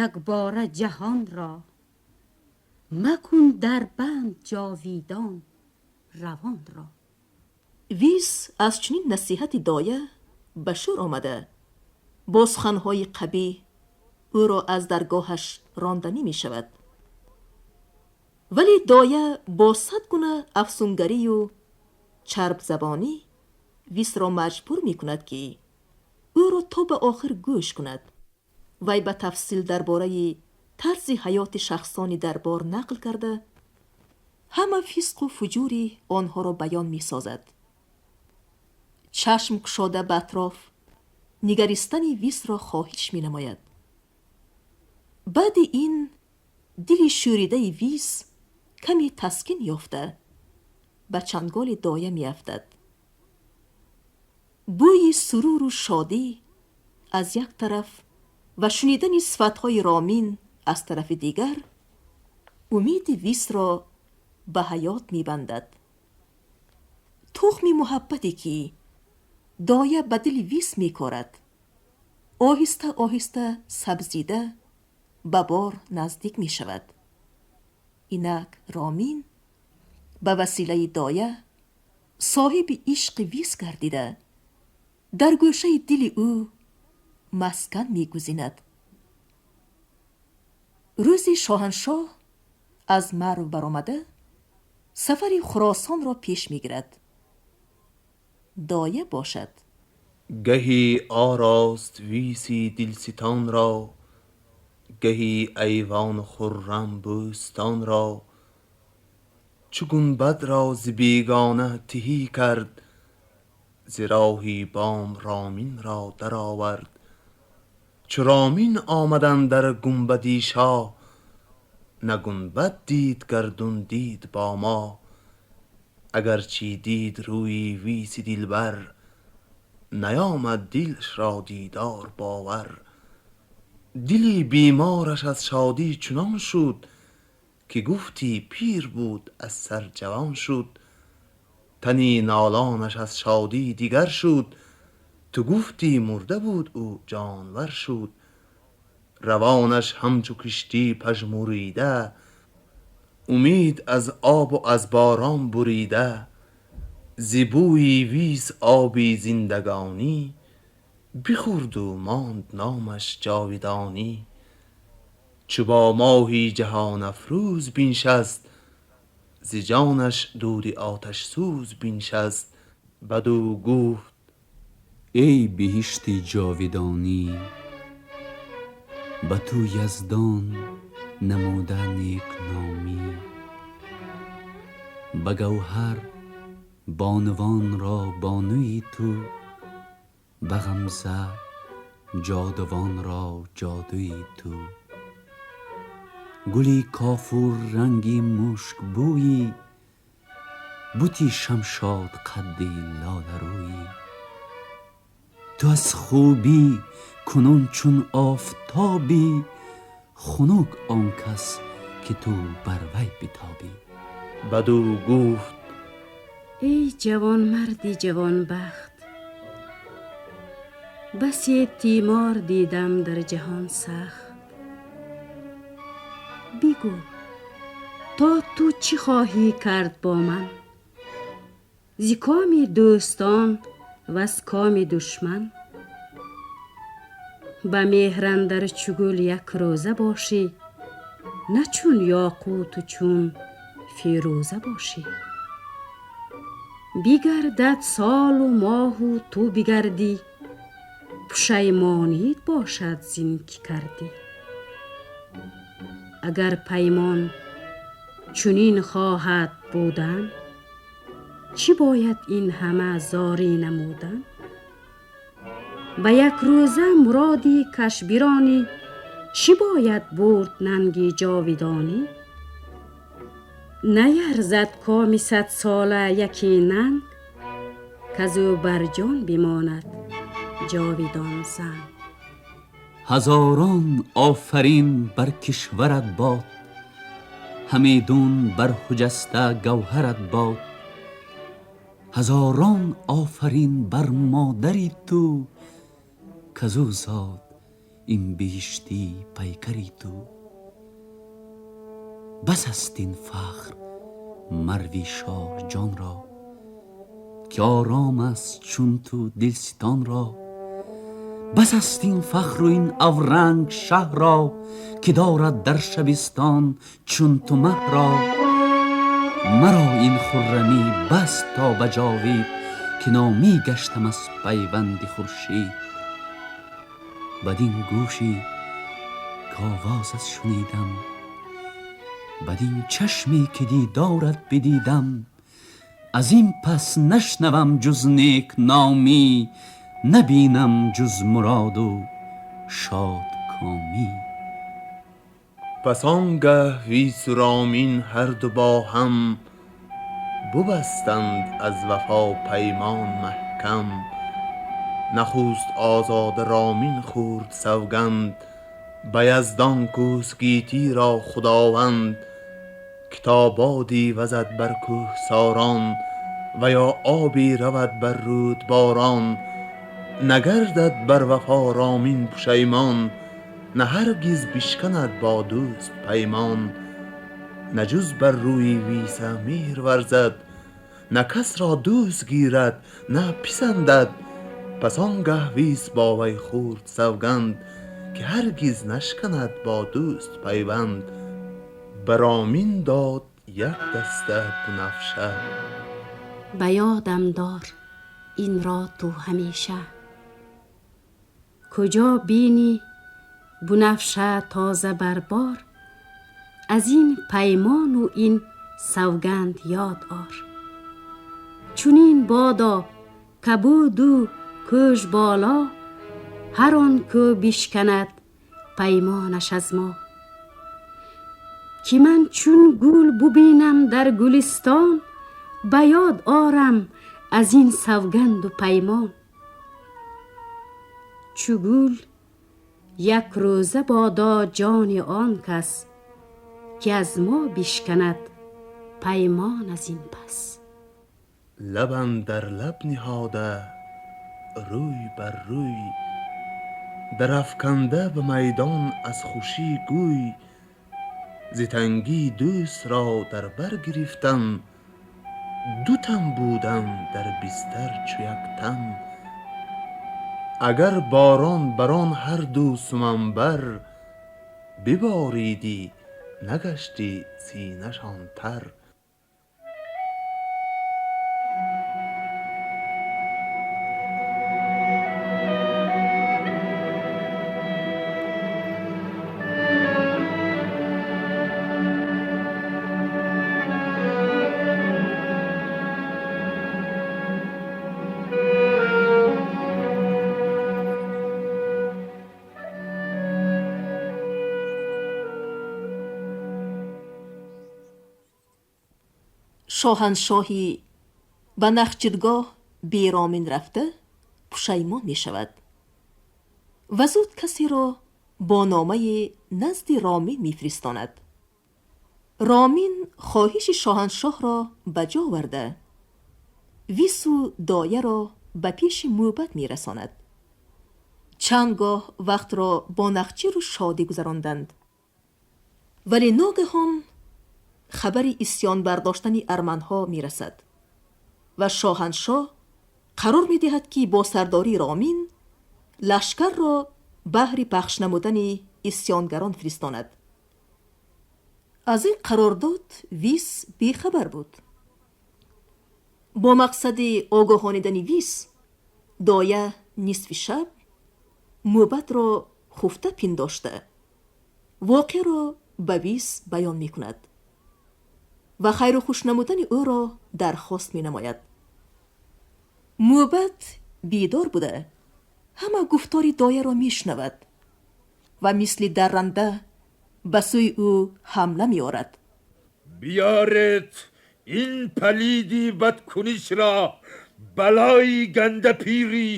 якбора ҷаҳонро, макун дар банд ҷовидон равонро. Вис аз чунин насиҳати доя ба шӯр омада, бо суханҳои қабеҳ ӯро аз даргоҳаш ронданӣ мешавад. Вале доя бо сад гуна афсунгарию Чарбзабонӣ Висро маҷбур мекунад, ки ӯро то ба охир гӯш кунад. Вай ба тафсил дар бораи тарзи ҳаёти шахсони дарбор нақл карда, ҳама фисқу фуҷури онҳоро баён месозад. Чашм кушода ба атроф нигаристани Висро хоҳиш менамояд. Баъди ин дили шӯридаи Вис каме таскин ёфта, ба чанголи доя меафтад. Бӯи суруру шодӣ аз як тараф ва шунидани сифатҳои Ромин аз тарафи дигар умеди Висро ба ҳаёт мебандад. Тухми муҳаббате, ки доя ба дили Вис мекорад, оҳиста оҳиста сабзида, ба бор наздик мешавад. Инак Ромин ба василаи доя соҳиби ишқи Вис гардида, дар гӯшаи дили ӯ маскан мегузинад. Рӯзи шоҳаншоҳ аз Марв баромада, сафари Хуросонро пеш мегирад. Доя бошад, Гаҳӣ орост Виси дилситон ро, гаҳӣ ایوان خرم بوستان را. چو گنبد را ز بیگانه تهی کرد، ز راهی بام رامین را درآورد. چو رامین آمد اندر گنبدی شاه، نه گنبد دید گردون دید با ما. اگر چی دید روی ویس دلبر، نیامد دلش را دیدار باور. دلی بیمارش از شادی چنان شد، که گفتی پیر بود از سر جوان شد. تنی نالانش از شادی دیگر شد، تو گفتی مرده بود او جانور شد. روانش همچو کشتی پژمریده، امید از آب و از باران بریده. ز بوی ویس آبی زندگانی، بخورد و ماند نامش جاودانی. چو با ماهی جهان افروز بنشست، ز جانش دود آتش سوز بنشست. بدو گفت: ای بهشتی جاودانی، به تو یزدان نموده نیک نامی. به گوهر بانوان را بانوی تو، به غمزه جادوان را جادوی تو. گلی کافور رنگی مشک بویی، بتی شمشاد قدی لاله رویی. تو از خوبی کنون چون آفتابی، خنک آن کس که تو بر وی بتابی. بدو گفت: ای جوانمردی جوانبخت، بسی تیمار دیدم در جهان سخت. بگو تا تو چی خواهی کرد با من؟ ز کام دوستان و از کام دشمن. به مهر اندر چو گل یک روزه باشی، نه چون یاقوت و چون فیروزه باشی. بگردد سال و ماه و تو بگردی، پشیمانیت باشد زین که کردی. اگر پیمان چنین خواهد بودن، چی باید این همه زاری نمودن؟ به یک روزه مرادی کش برانی، چی باید برد ننگی جاودانی؟ نیرزد کام 100 ساله یکی ننگ، کزو بر جان بماند جاودان زنگ. هزاران آفرین بر کشورت باد، همیدون بر خجسته گوهرت باد. هزاران آفرین بر مادری تو، کزو زاد این بهشتی پیکری تو. بس است این فخر مروی شاه جان را، که آرام است چون تو دلستان را. بس است این فخر و این اورنگ شه را، که دارد در شبستان چون تو مه را. Маро ин хуррамӣ бас то ба ҷовид, ки номӣ гаштам аз пайванди хуршид. Бадин гӯши к'овозат шунидам, бадин чашме ки дидорат бидидам, аз ин пас нашнавам ҷуз некномӣ, набинам ҷуз муроду шодкомӣ. Пас он гаҳ Вис у Ромин ҳар ду бо ҳам бубастанд аз вафо паймон маҳкам. Нахуст озода Ромин хӯрд савганд, ба Яздон кӯст гетӣ ро Худованд, ки то боди вазад бар кӯҳсорон ва ё обе равад бар рӯдборон, нагардад бар вафо Ромин пушаймон, на ҳаргиз бишканад бо дӯст паймон, на ҷуз бар рӯи Виса меҳр варзад, на кас ро дӯст гирад, на писандад. Пас он гаҳ Вис бо вай хӯрд савганд, ки ҳаргиз нашканад бо дӯст пайванд. Ба Ромин дод як даста бунафша. Ба ёдам дор инро ту ҳамеша, куҷо бинӣ бунафша тоза бар бор, аз ин паймону ин савганд ёд ор. Чунин бодо кабуду кӯж боло, ҳар он кӯ бишканад паймонаш аз мо. Ки ман чун гул бубинам дар гулистон, ба ёд орам аз ин савганду паймон. Чу гул як рӯза бодо ҷони он кас, ки аз мо бишканад паймон аз ин пас. Лаб андар лаб ниҳода, рӯй бар рӯй, дарафканда ба майдон аз хушӣ гӯй, зи тангӣ дӯст ро дар бар гирифтан, ду тан будан дар бистар чу як тан. Агар борон бар он ҳар ду суманбар биборидӣ, нагаштӣ синашон тар. Шоҳаншоҳӣ ба нахчиргоҳ бе Ромин рафта пушаймон мешавад ва зуд касеро бо номаи назди Ромин мефиристонад. Ромин хоҳиши шоҳаншоҳро ба ҷо оварда, Вису дояро ба пеши мӯбад мерасонад. Чанд гоҳ вақтро бо нахчиру шодӣ гузаронданд, вале ногаҳон хабари исьён бардоштани арманҳо мерасад ва шоҳаншоҳ қарор медиҳад, ки бо сардории Ромин лашкарро баҳри пахш намудани исьёнгарон фиристонад. Аз ин қарордод Вис бехабар буд. Бо мақсади огоҳонидани Вис, доя нисфи шаб мӯбадро хуфта пиндошта, воқеаро ба Вис баён мекунад ва хайру хуш намудани ӯро дархост менамояд. Мӯбад бедор буда, ҳама гуфтори дояро мешунавад ва мисли дарранда ба сӯи ӯ ҳамла меорад. Биёред ин палиди бадкунишро, балои гандапири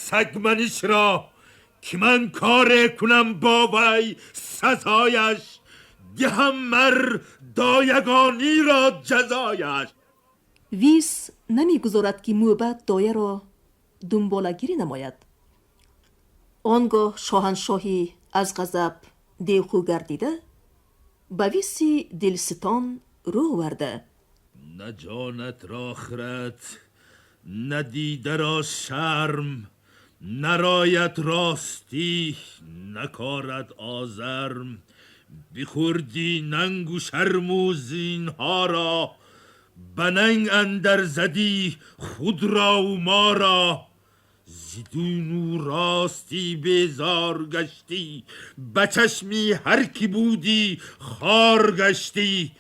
сагманишро, ки ман коре кунам бо вай сазояш, диҳам мар доягониро ҷазояш. Вис намегузорад, ки мӯбад дояро дунболагирӣ намояд. Он гоҳ шоҳаншоҳӣ аз ғазаб девхӯ гардида, ба Виси дилситон рӯ оварда: На ҷонат ро хирад, на дидаро шарм, нарояд ростӣ, накорад озарм. Бихӯрдӣ нангу шарму зинҳоро, به ننگ اندر زدی خود را و ما را. ز دین و راستی بیزار گشتی، به چشمی هر کی بودی خوار گشتی.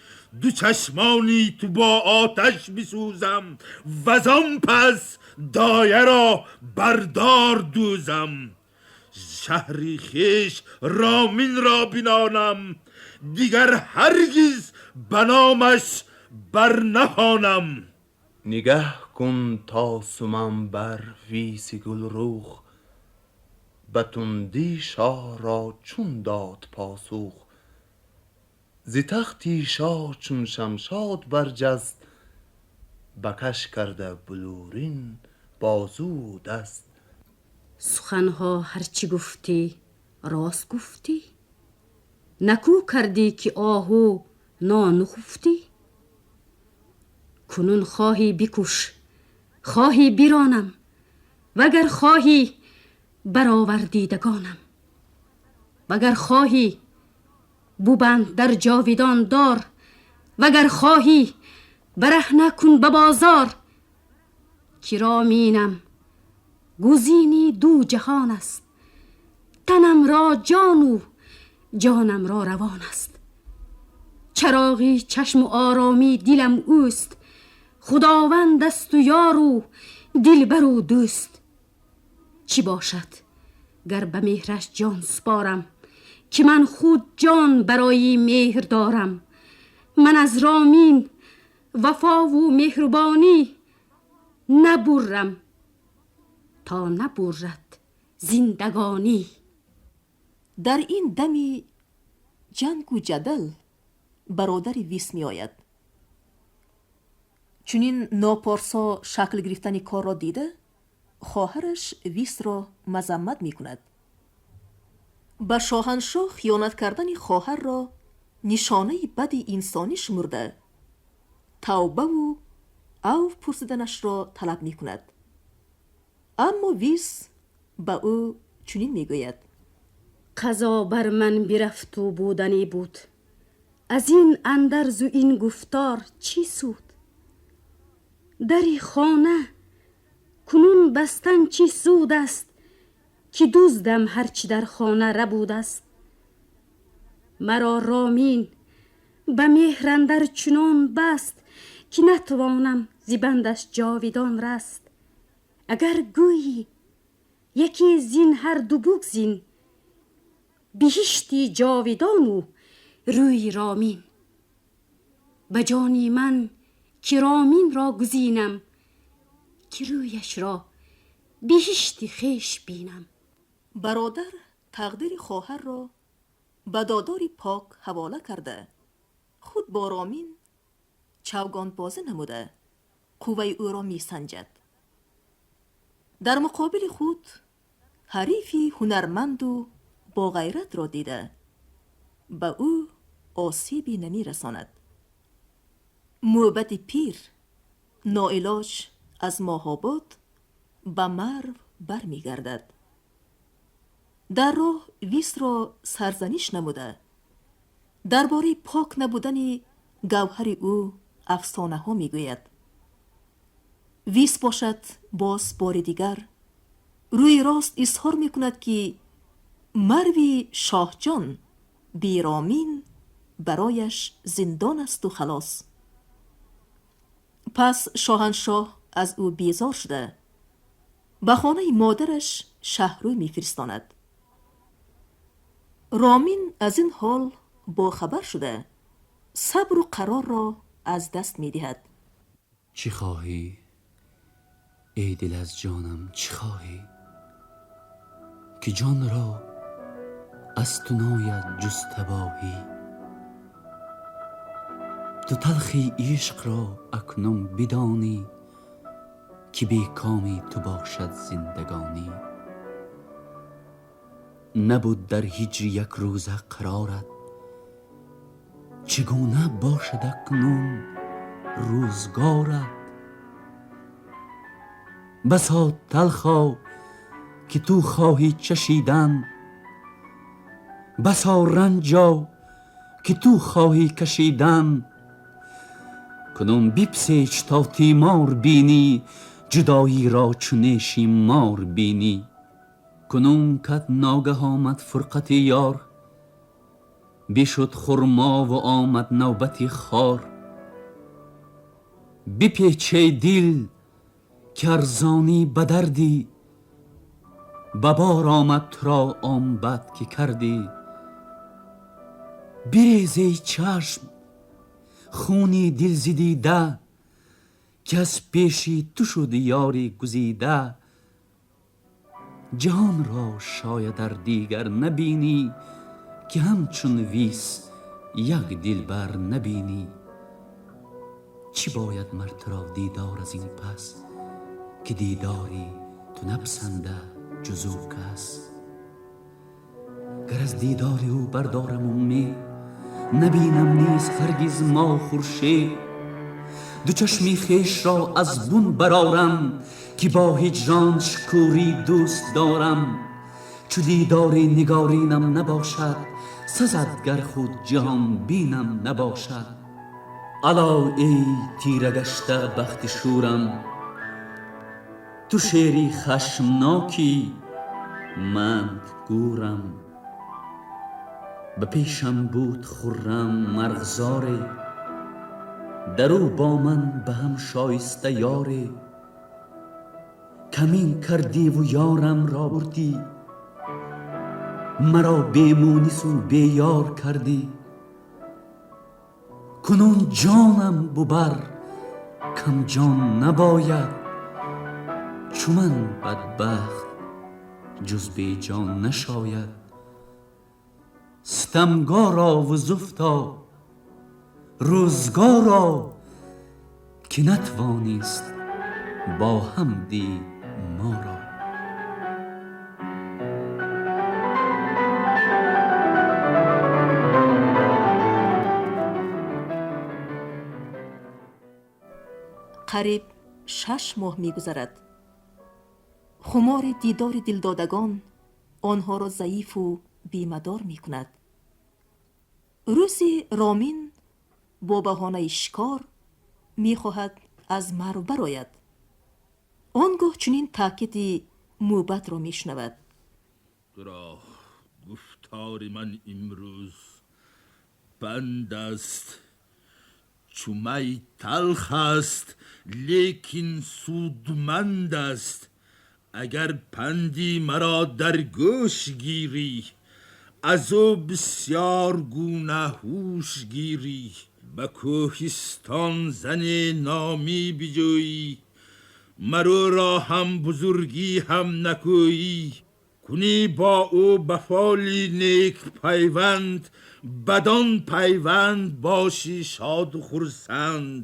دو چشمانی تو با آتش بسوزم، وزان پس دایه را بردار دوزم. شهری خویش رامین را بنانم، دیگر هرگز به نامش بر نخوانم. نگه کن تا سمن بر ویس گلرخ، به تندی شاه را چون داد پاسخ. ز تختی شاه چون شمشاد برجست، به کش کرده بلورین بازو و دست. سخنها هرچی گفتی راست گفتی، نکو کردی که آهو نانخفتی. کنون خواهی بکش خواهی بیرانم، وگر خواهی برآور دیدگانم. وگر خواهی بوبند در جاویدان دار، وگر خواهی برهنه کن به بازار. که رامینم گزینی دو جهان است، تنم را جان و جانم را روان است. چراغی چشم و آرامی دلم اوست، خداوند است و یار و دلبر و دوست. چی باشد گر به مهرش جان سپارم، که من خود جان برای مهر دارم. من از رامین وفا و مهربانی نبرم تا نبرد زندگانی. در این دمی جنگ و جدل برادر ویس می آید. چنین ناپارسا شکل گرفتن کار را دیده، خواهرش ویس را مذمت می کند. به شاهنشاه خیانت کردن خواهر را نشانه بد انسانی شمرده، توبه و عفو پرسیدنش را طلب می کند. اما ویس به او چنین می گوید: قضا بر من برفت و بودنی بود، از این اندرز و این گفتار چی سود؟ دری خانه کنون بستن چی سود است، که دزدم هرچی در خانه ربود است. مرا رامین به مهر اندر چنان بست، که نتوانم ز بندش جاویدان رست. اگر گویی یکی زین هر دو بگزین، بهشتی جاویدان و روی رامین. به جانی من که رامین را گزینم، که رویش را بهشت خویش بینم. برادر تقدیر خواهر را به دادار پاک حواله کرده، خود با رامین چوگان بازی نموده قوه او را می سنجد. در مقابل خود حریفی هنرمند و با غیرت را دیده، به او آسیبی نمی رساند. موبد پیر ناعلاج از ماهاباد به مرو بر می گردد. در راه ویس را سرزنش نموده، درباره پاک نبودن گوهر او افسانه ها می گوید. ویس باشد باز بار دیگر روی راست اظهار می کند که مروی شاهجان بیرامین برایش زندان است و خلاص. پس شاهنشاه از او بیزار شده به خانه مادرش شهروی میفرستاند. رامین از این حال با خبر شده صبر و قرار را از دست میدهد. چی خواهی ای دل از جانم، چی خواهی که جان را از تو ناید جز تباهی؟ تو تلخی عشق را اکنون بدانی، که بی کامی تو باشد زندگانی. نبود در هجر یک روزه قرارت، چگونه باشد اکنون روزگارت؟ بسا تلخا که تو خواهی چشیدن، بسا رنجا که تو خواهی کشیدن. کنون بیپسیچ تا تیمار بینی، جدایی را چو نیشی مار بینی. کنون کت ناگه آمد فرقت یار، بشد خرما و آمد نوبت خار. بپیچ ای دل که ارزانی به دردی، به بار آمد تو را آن بد که کردی. بریز ای چشم خونی دل ز دیده، که از پیشی تو شد یاری گزیده. جهان را شاید ار دیگر نبینی، که همچون ویس یک دلبر نبینی. چی باید مر تو را دیدار از این پس، که دیداری تو نپسنده جز او کس. گر از دیدار او بردارم امید، نبینم نیز هرگز ماه خورشید. دو چشمی خویش را از بن برآرم، که با هجرانش کوری دوست دارم. چو دیدار نگارینم نباشد، سزد گر خود جهان بینم نباشد. الا ای تیره گشته بخت شورم، تو شیری خشمناکی من گورم. به پیشم بود خرم مرغزاری، در او با من به هم شایسته یاری. کمین کردی و یارم را بردی، مرا بی مونس و بی یار کردی. کنون جانم ببر کم جان نباید، چو من بدبخت جز بی جان نشاید. ستمگارا و زفتا روزگارا، که نتوانست با هم دید ما را. қариб 6 моҳ мегузарад. Хумори дидори дилдодагон онҳоро заифу бемадор мекунад. Рӯзи Ромин бо баҳонаи шикор мехоҳад аз марв барояд. Он гоҳ чунин таъкиди мӯбадро мешунавад: туро гуфтори ман имрӯз банд аст, чу май талх аст, лекин судманд аст. Агар панди маро дар гӯш гирӣ, аз ӯ бисёр гуна ҳуш гирӣ. Ба кӯҳистон зане номӣ биҷӯӣ, мароро ҳам бузургӣ ҳам накӯӣ. Кунӣ бо ӯ ба фоли нек пайванд, бадон пайванд бошӣ шоду хурсанд.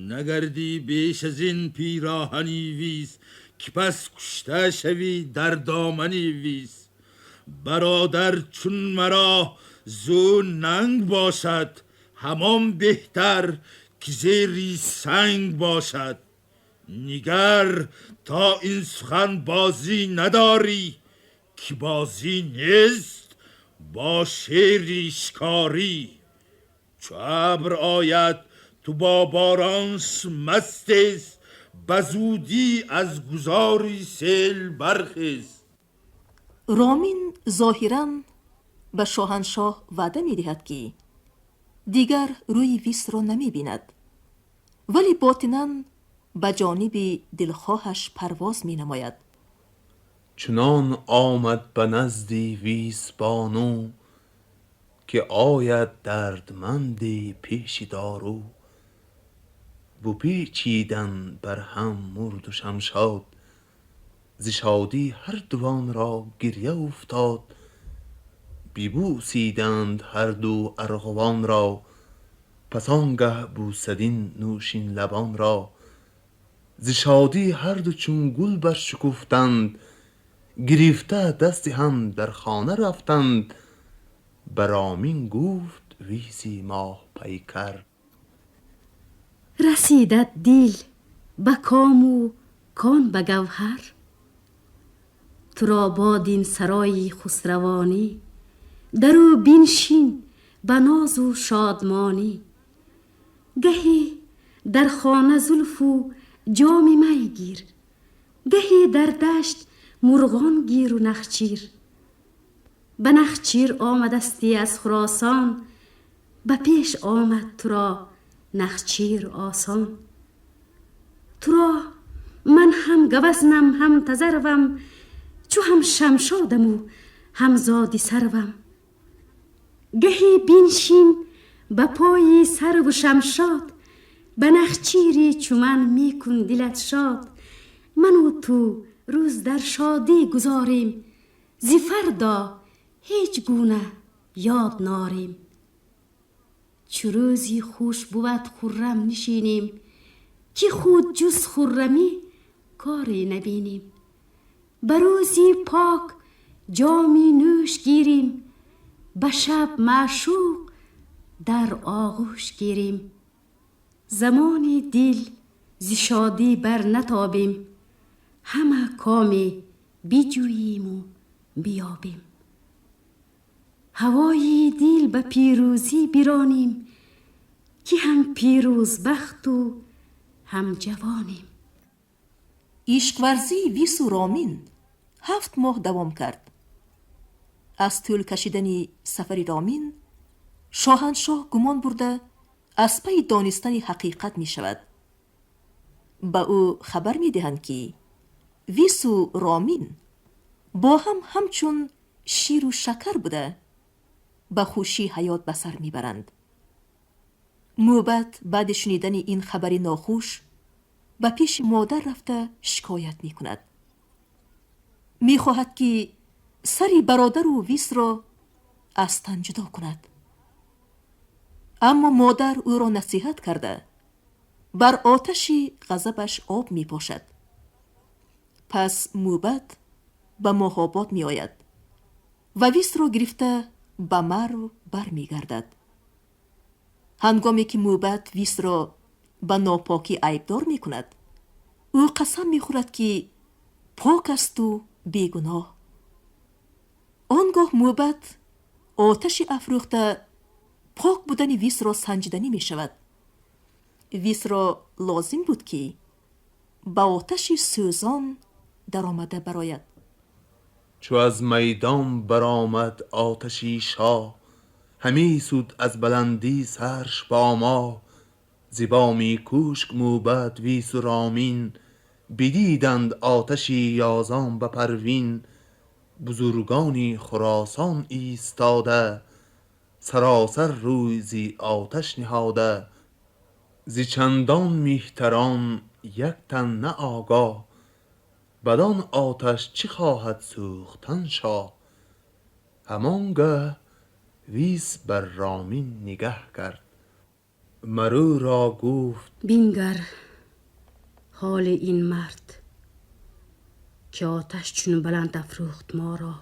Нагардӣ беш аз ин пироҳани виз, ки пас кушта шавӣ дар домани виз. Бародар чун маро зӯ нанг бошад, ҳамон беҳтар ки зери санг бошад. Нигар то ин сухан бозӣ надорӣ, ки бозӣ нест бо шери шикорӣ. Чу абр ояд ту бо боронш мастез, ба зудӣ аз гузори сел бархез. Ромин зоҳиран ба шоҳаншоҳ ваъда медиҳад, ки дигар рӯи Висро намебинад, вале ботинан ба ҷониби дилхоҳаш парвоз менамояд. Чунон омад ба назди Вис бону, ки ояд дардманди пеши дору. Бупечидан бар ҳам мурду шамшод, зи шодӣ ҳар дувон ро гирья уфтод. Бибӯсиданд ҳар ду арғувон ро, пас он гаҳ бӯсадин нӯшин лабон ро. Зи шодӣ ҳар ду чун гул баршукуфтанд, гирифта дасти ҳам дар хона рафтанд. Ба Ромин гуфт Виси моҳпайкар: расидат дил ба кому кон ба гавҳар. Туро бод ин сарои хусравонӣ, дар ӯ биншин ба нозу шодмонӣ. Гаҳе در خانه زلف و جام می گیر. گهی در دشت مرغان گیر و نخچیر. به نخچیر آمدستی از خراسان، به پیش آمد تو را نخچیر آسان. تو را من هم گوزنم هم تذروم، چو هم شمشادم و هم زادی سروم. گهی بینشین به پای سرو و شمشاد، به نخچیری چو من میکن دلت شاد. من و تو روز در شادی گذاریم، ز فردا هیچ گونه یاد ناریم. چو روزی خوش بود خرم نشینیم، که خود جز خرمی کاری نبینیم. به روزی پاک جامی نوش گیریم، به شب معشوق در آغوش گیریم. زمان دل ز شادی بر نتابیم، همه کامی بجوییم و بیابیم. هوای دل به پیروزی برانیم، که هم پیروز بخت و هم جوانیم. Ишқварзии Вису Ромин 7 моҳ давом кард. Аз тӯл кашидани сафари Ромин шоҳаншоҳ гумон бурда, аз пайи донистани ҳақиқат мешавад. Ба ӯ хабар медиҳанд, ки Вису Ромин бо ҳам ҳамчун ширу шакар буда, ба хушӣ ҳаёт ба сар мебаранд. Мӯбад баъди шунидани ин хабари нохуш ба пеши модар рафта шикоят мекунад. Мехоҳад, ки сари бародару Висро аз тан ҷудо кунад, аммо модар ӯро насиҳат карда, бар оташи ғазабаш об мепошад. Пас мӯбад ба Моҳобод меояд ва Висро гирифта ба Марв бармегардад. Ҳангоме ки мӯбад Висро ба нопокӣ айбдор мекунад, ӯ қасам мехӯрад, ки пок асту бегуноҳ. Он гоҳ мӯбад оташи афрӯхта пок будани Висро санҷиданӣ мешавад. Висро лозим буд, ки ба оташи сӯзон даромада барояд. Чу аз майдон баромад оташи шоҳ, ҳами суд аз баландӣ сарш бо мо. Зи боми кӯшк мӯбад, Вису Ромин бидиданд оташи ёзон ба Парвин. Бузургони Хуросон истода, саросар рӯй зи оташ ниҳода. Зи чандон меҳтарон як тан на огаҳ, бадон оташ чӣ хоҳад сӯхтан шоҳ. Ҳамон гаҳ Вис бар Ромин нигаҳ кард, мар ӯ ро гуфт: Бингар ҳоли ин мард, ки оташ чун баланд афрӯхт моро,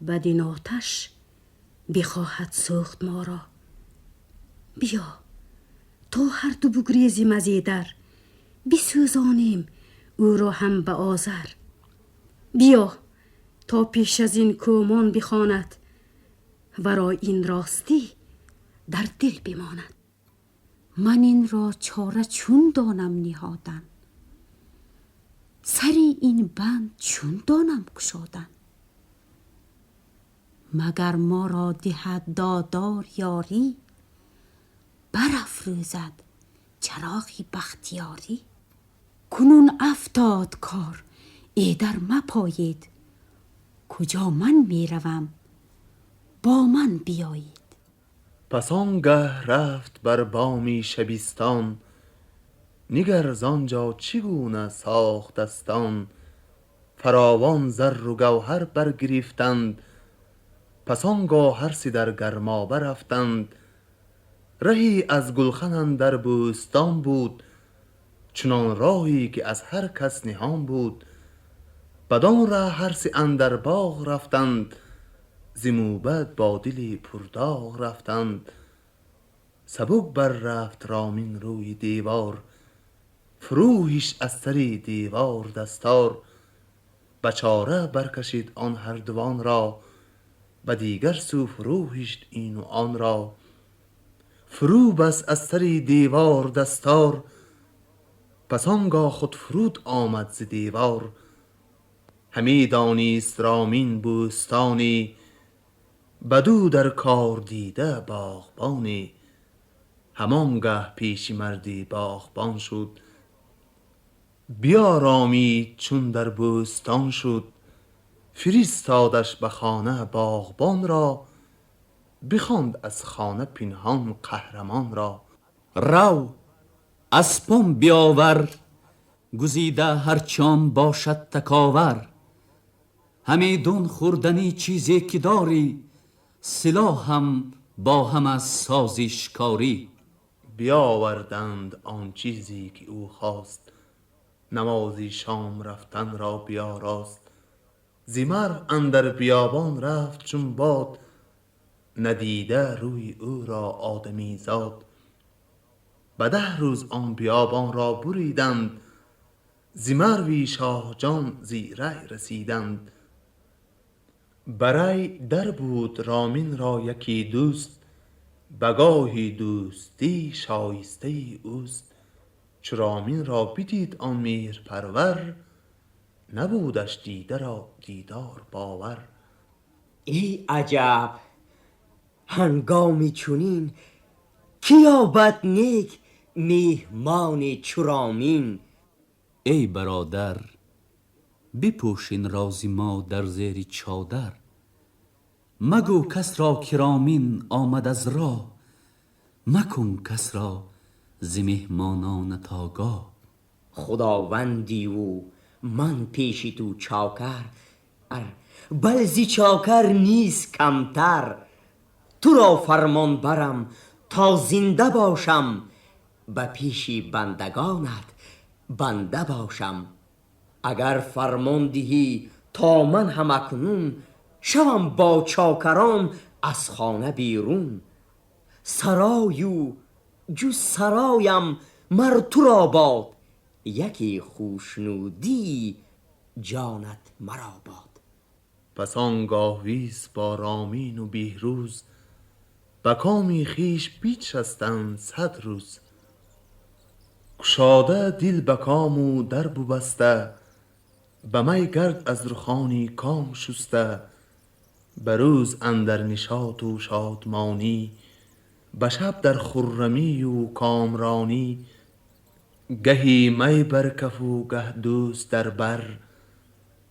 бадин оташ бихоҳад сӯхт моро. Биё то ҳарду бугрезим аз эдар, бисӯзонем ӯро ҳам ба озар. Биё то пеш аз ин кӯмон бихонад, варо ин ростӣ дар дил бимонад. Ман инро чора чун донам ниҳодан, сари ин банд чун донам кушодан? Магар моро диҳад додор ёрӣ, барафрӯзад чароғи бахтиёрӣ. Кунун афтод кор, эдар мапоед, куҷо ман меравам, бо ман биёед. Пас он гаҳ рафт бар боми шабистон, нигар зон ҷо чӣ гуна сохтастон. Фаровон зарру гавҳар баргирифтанд, пас он гоҳ ҳар се дар гармоба рафтанд. Раҳе аз гулхан андар бӯстон буд, чунон роҳе ки аз ҳар кас ниҳон буд. Бадон раҳ ҳар се андар боғ рафтанд, зи мӯбад бо дили пурдоғ рафтанд. Сабук баррафт Ромин рӯи девор, фурӯ ҳишт аз сари девор дастор. Ба чора баркашид он ҳардувон ро, ба дигар сӯ фурӯ ҳишт ину он ро. فرو بست از سر دیوار دستار. پس آنگاه خود فرود آمد ز دیوار. همی دانیست رامین بوستانی، بدو در کار دیده باغبانی. همانگه پیش مردی باغبان شد، بیارامید چون در بوستان شد. فرستادش به خانه باغبان را، بخواند از خانه پنهان قهرمان را. رو اسپم بیاور، گزیده هرچان باشد تکاور. همیدون خوردنی چیزی که داری، سلاح هم با هم از سازی شکاری. بیاوردند آن چیزی که او خواست، نمازی شام رفتن را بیاراست. ز مرو اندر بیابان رفت چون باد، ندیده روی او را آدمی زاد. به 10 روز آن بیابان را بریدند، ز مروی شاه جان زی ری رسیدند. برای در بود رامین را یکی دوست، بگاهی دوستی شایسته اوست. چو رامین را بدید آن مهر پرور، نبودش دیده را دیدار باور. ای عجب هنگامی چنین، کی یابد نیک میهمان چو رامین. ای برادر بپوش این راز ما در زیر چادر. مگو کس را که رامین آمد از راه، مکن کس را ز مهمانانت آگاه. خداوندی و من پیش تو چاکر، بل ز چاکر نیست کمتر. تو را فرمان برم تا زنده باشم، به پیش بندگانت بنده باشم. اگر فرمان دهی تا من هم اکنون، شوم با چاکران از خانه بیرون. سرای و جز سرایم مر تو را باد، یکی خوشنودی جانت مرا باد. پس آنگاه ویس با رامین و بهروز، به کامی خویش بنشستند 100 روز. گشاده دل به کام و در ببسته، به می گرد از رخان کام شسته. به روز اندر نشاط و شادمانی، به شب در خرمی و کامرانی. گهی می بر کف و گه دوست در بر،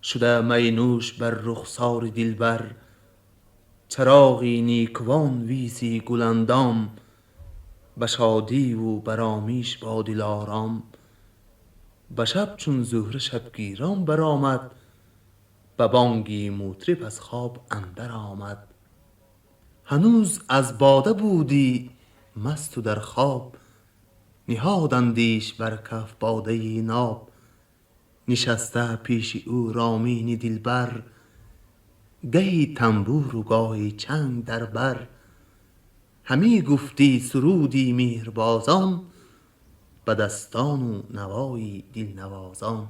شده می نوش بر رخسار دلبر. چراغی نیکوان ویسی گل اندام، به شادی و برامیش با دلارام. به شب چون زهره شبگیران برآمد، به بانگی مطرب از خواب اندر آمد. هنوز از باده بودی مست و در خواب، نهادندیش بر کف باده ناب. نشسته پیش او رامین دلبر، گهی تنبور و گاهی چنگ در بر. همی گفتی سرودی مهربازان، به دستان و نوای دلنوازان.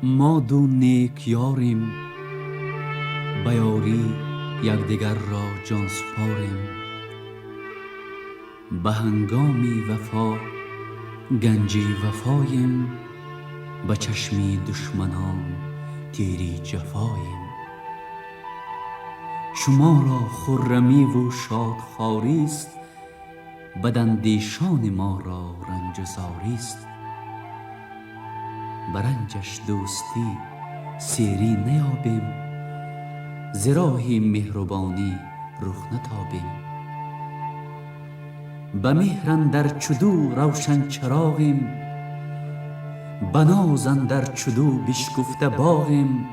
ما دو نیک یاریم، به یاری یکدیگر را جان سپاریم. به هنگامی وفا گنجی وفاییم، به چشمی دشمنان تیری جفاییم. چو ما را خرمی و شادخواریست، بداندیشان ما را رنج و زاریست. به رنجش دوستی سیری نیابیم، ز راهی مهربانی رخ نتابیم. به مهر اندر چو دو روشن چراغیم، به ناز اندر چو دو بشکفته باغیم.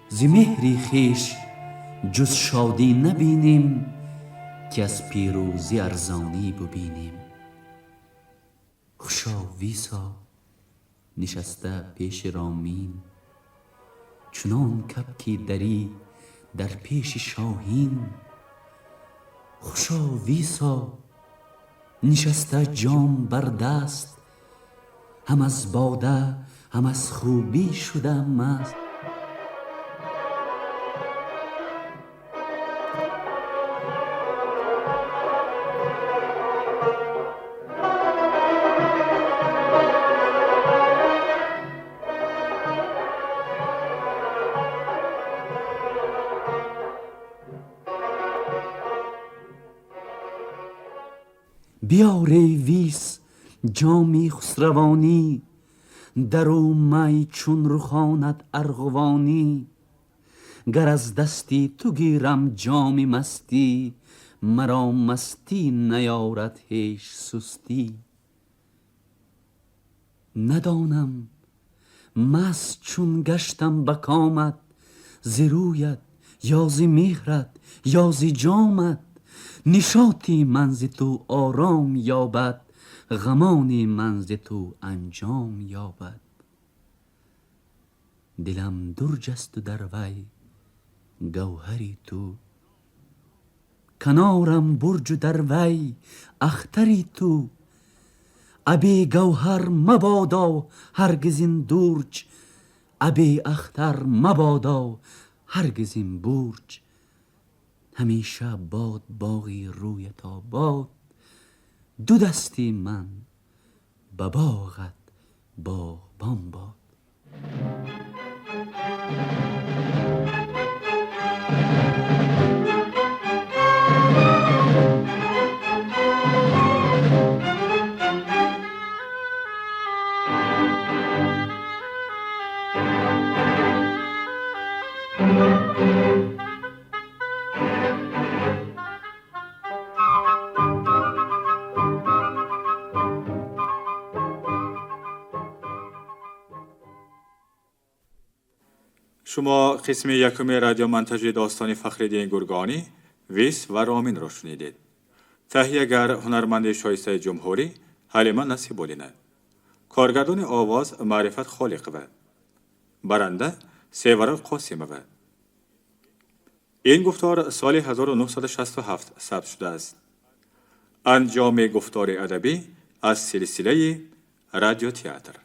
ز مهری خویش جز شادی نبینیم، که از پیروزی ارزانی ببینیم. خوشا ویسا نشسته پیش رامین، چنان کبکی دری در پیش شاهین. خوشا ویسا نشسته جام بر دست، هم از باده هم از خوبی شدم مست. بیار ای ویس جامی خسروانی، در او می چون رخاند ارغوانی. گر از دستی تو گیرم جام مستی، مرا مستی نیارد هیچ سستی. ندانم مست چون گشتم به کامت، ز رویت یا ز مهرت یا ز جامت. نشاطی من ز تو آرام یابد، غمان من ز تو انجام یابد. دلم درج است و در وی گوهری تو، کنارم برج و در وی اختری تو. ابی گوهر مبادا هرگز این درج، ابی اختر مبادا هرگز این برج. همیشه باد باغی رویت آباد، دو دستی من به باغت باغبان باد. شما قسم یکم رادیو منتج داستان فخرالدین گرگانی، ویس و رامین را شنیدید. تهیه‌گر هنرمند شایسته جمهوری حلیمه نصیب‌الدینه. کارگردان آواز معرفت خالقова. برنده سیورا قاسمова. این گفتار سال 1967 ثبت شده است. انجام گفتار ادبی از سلسله رادیو تئاتر.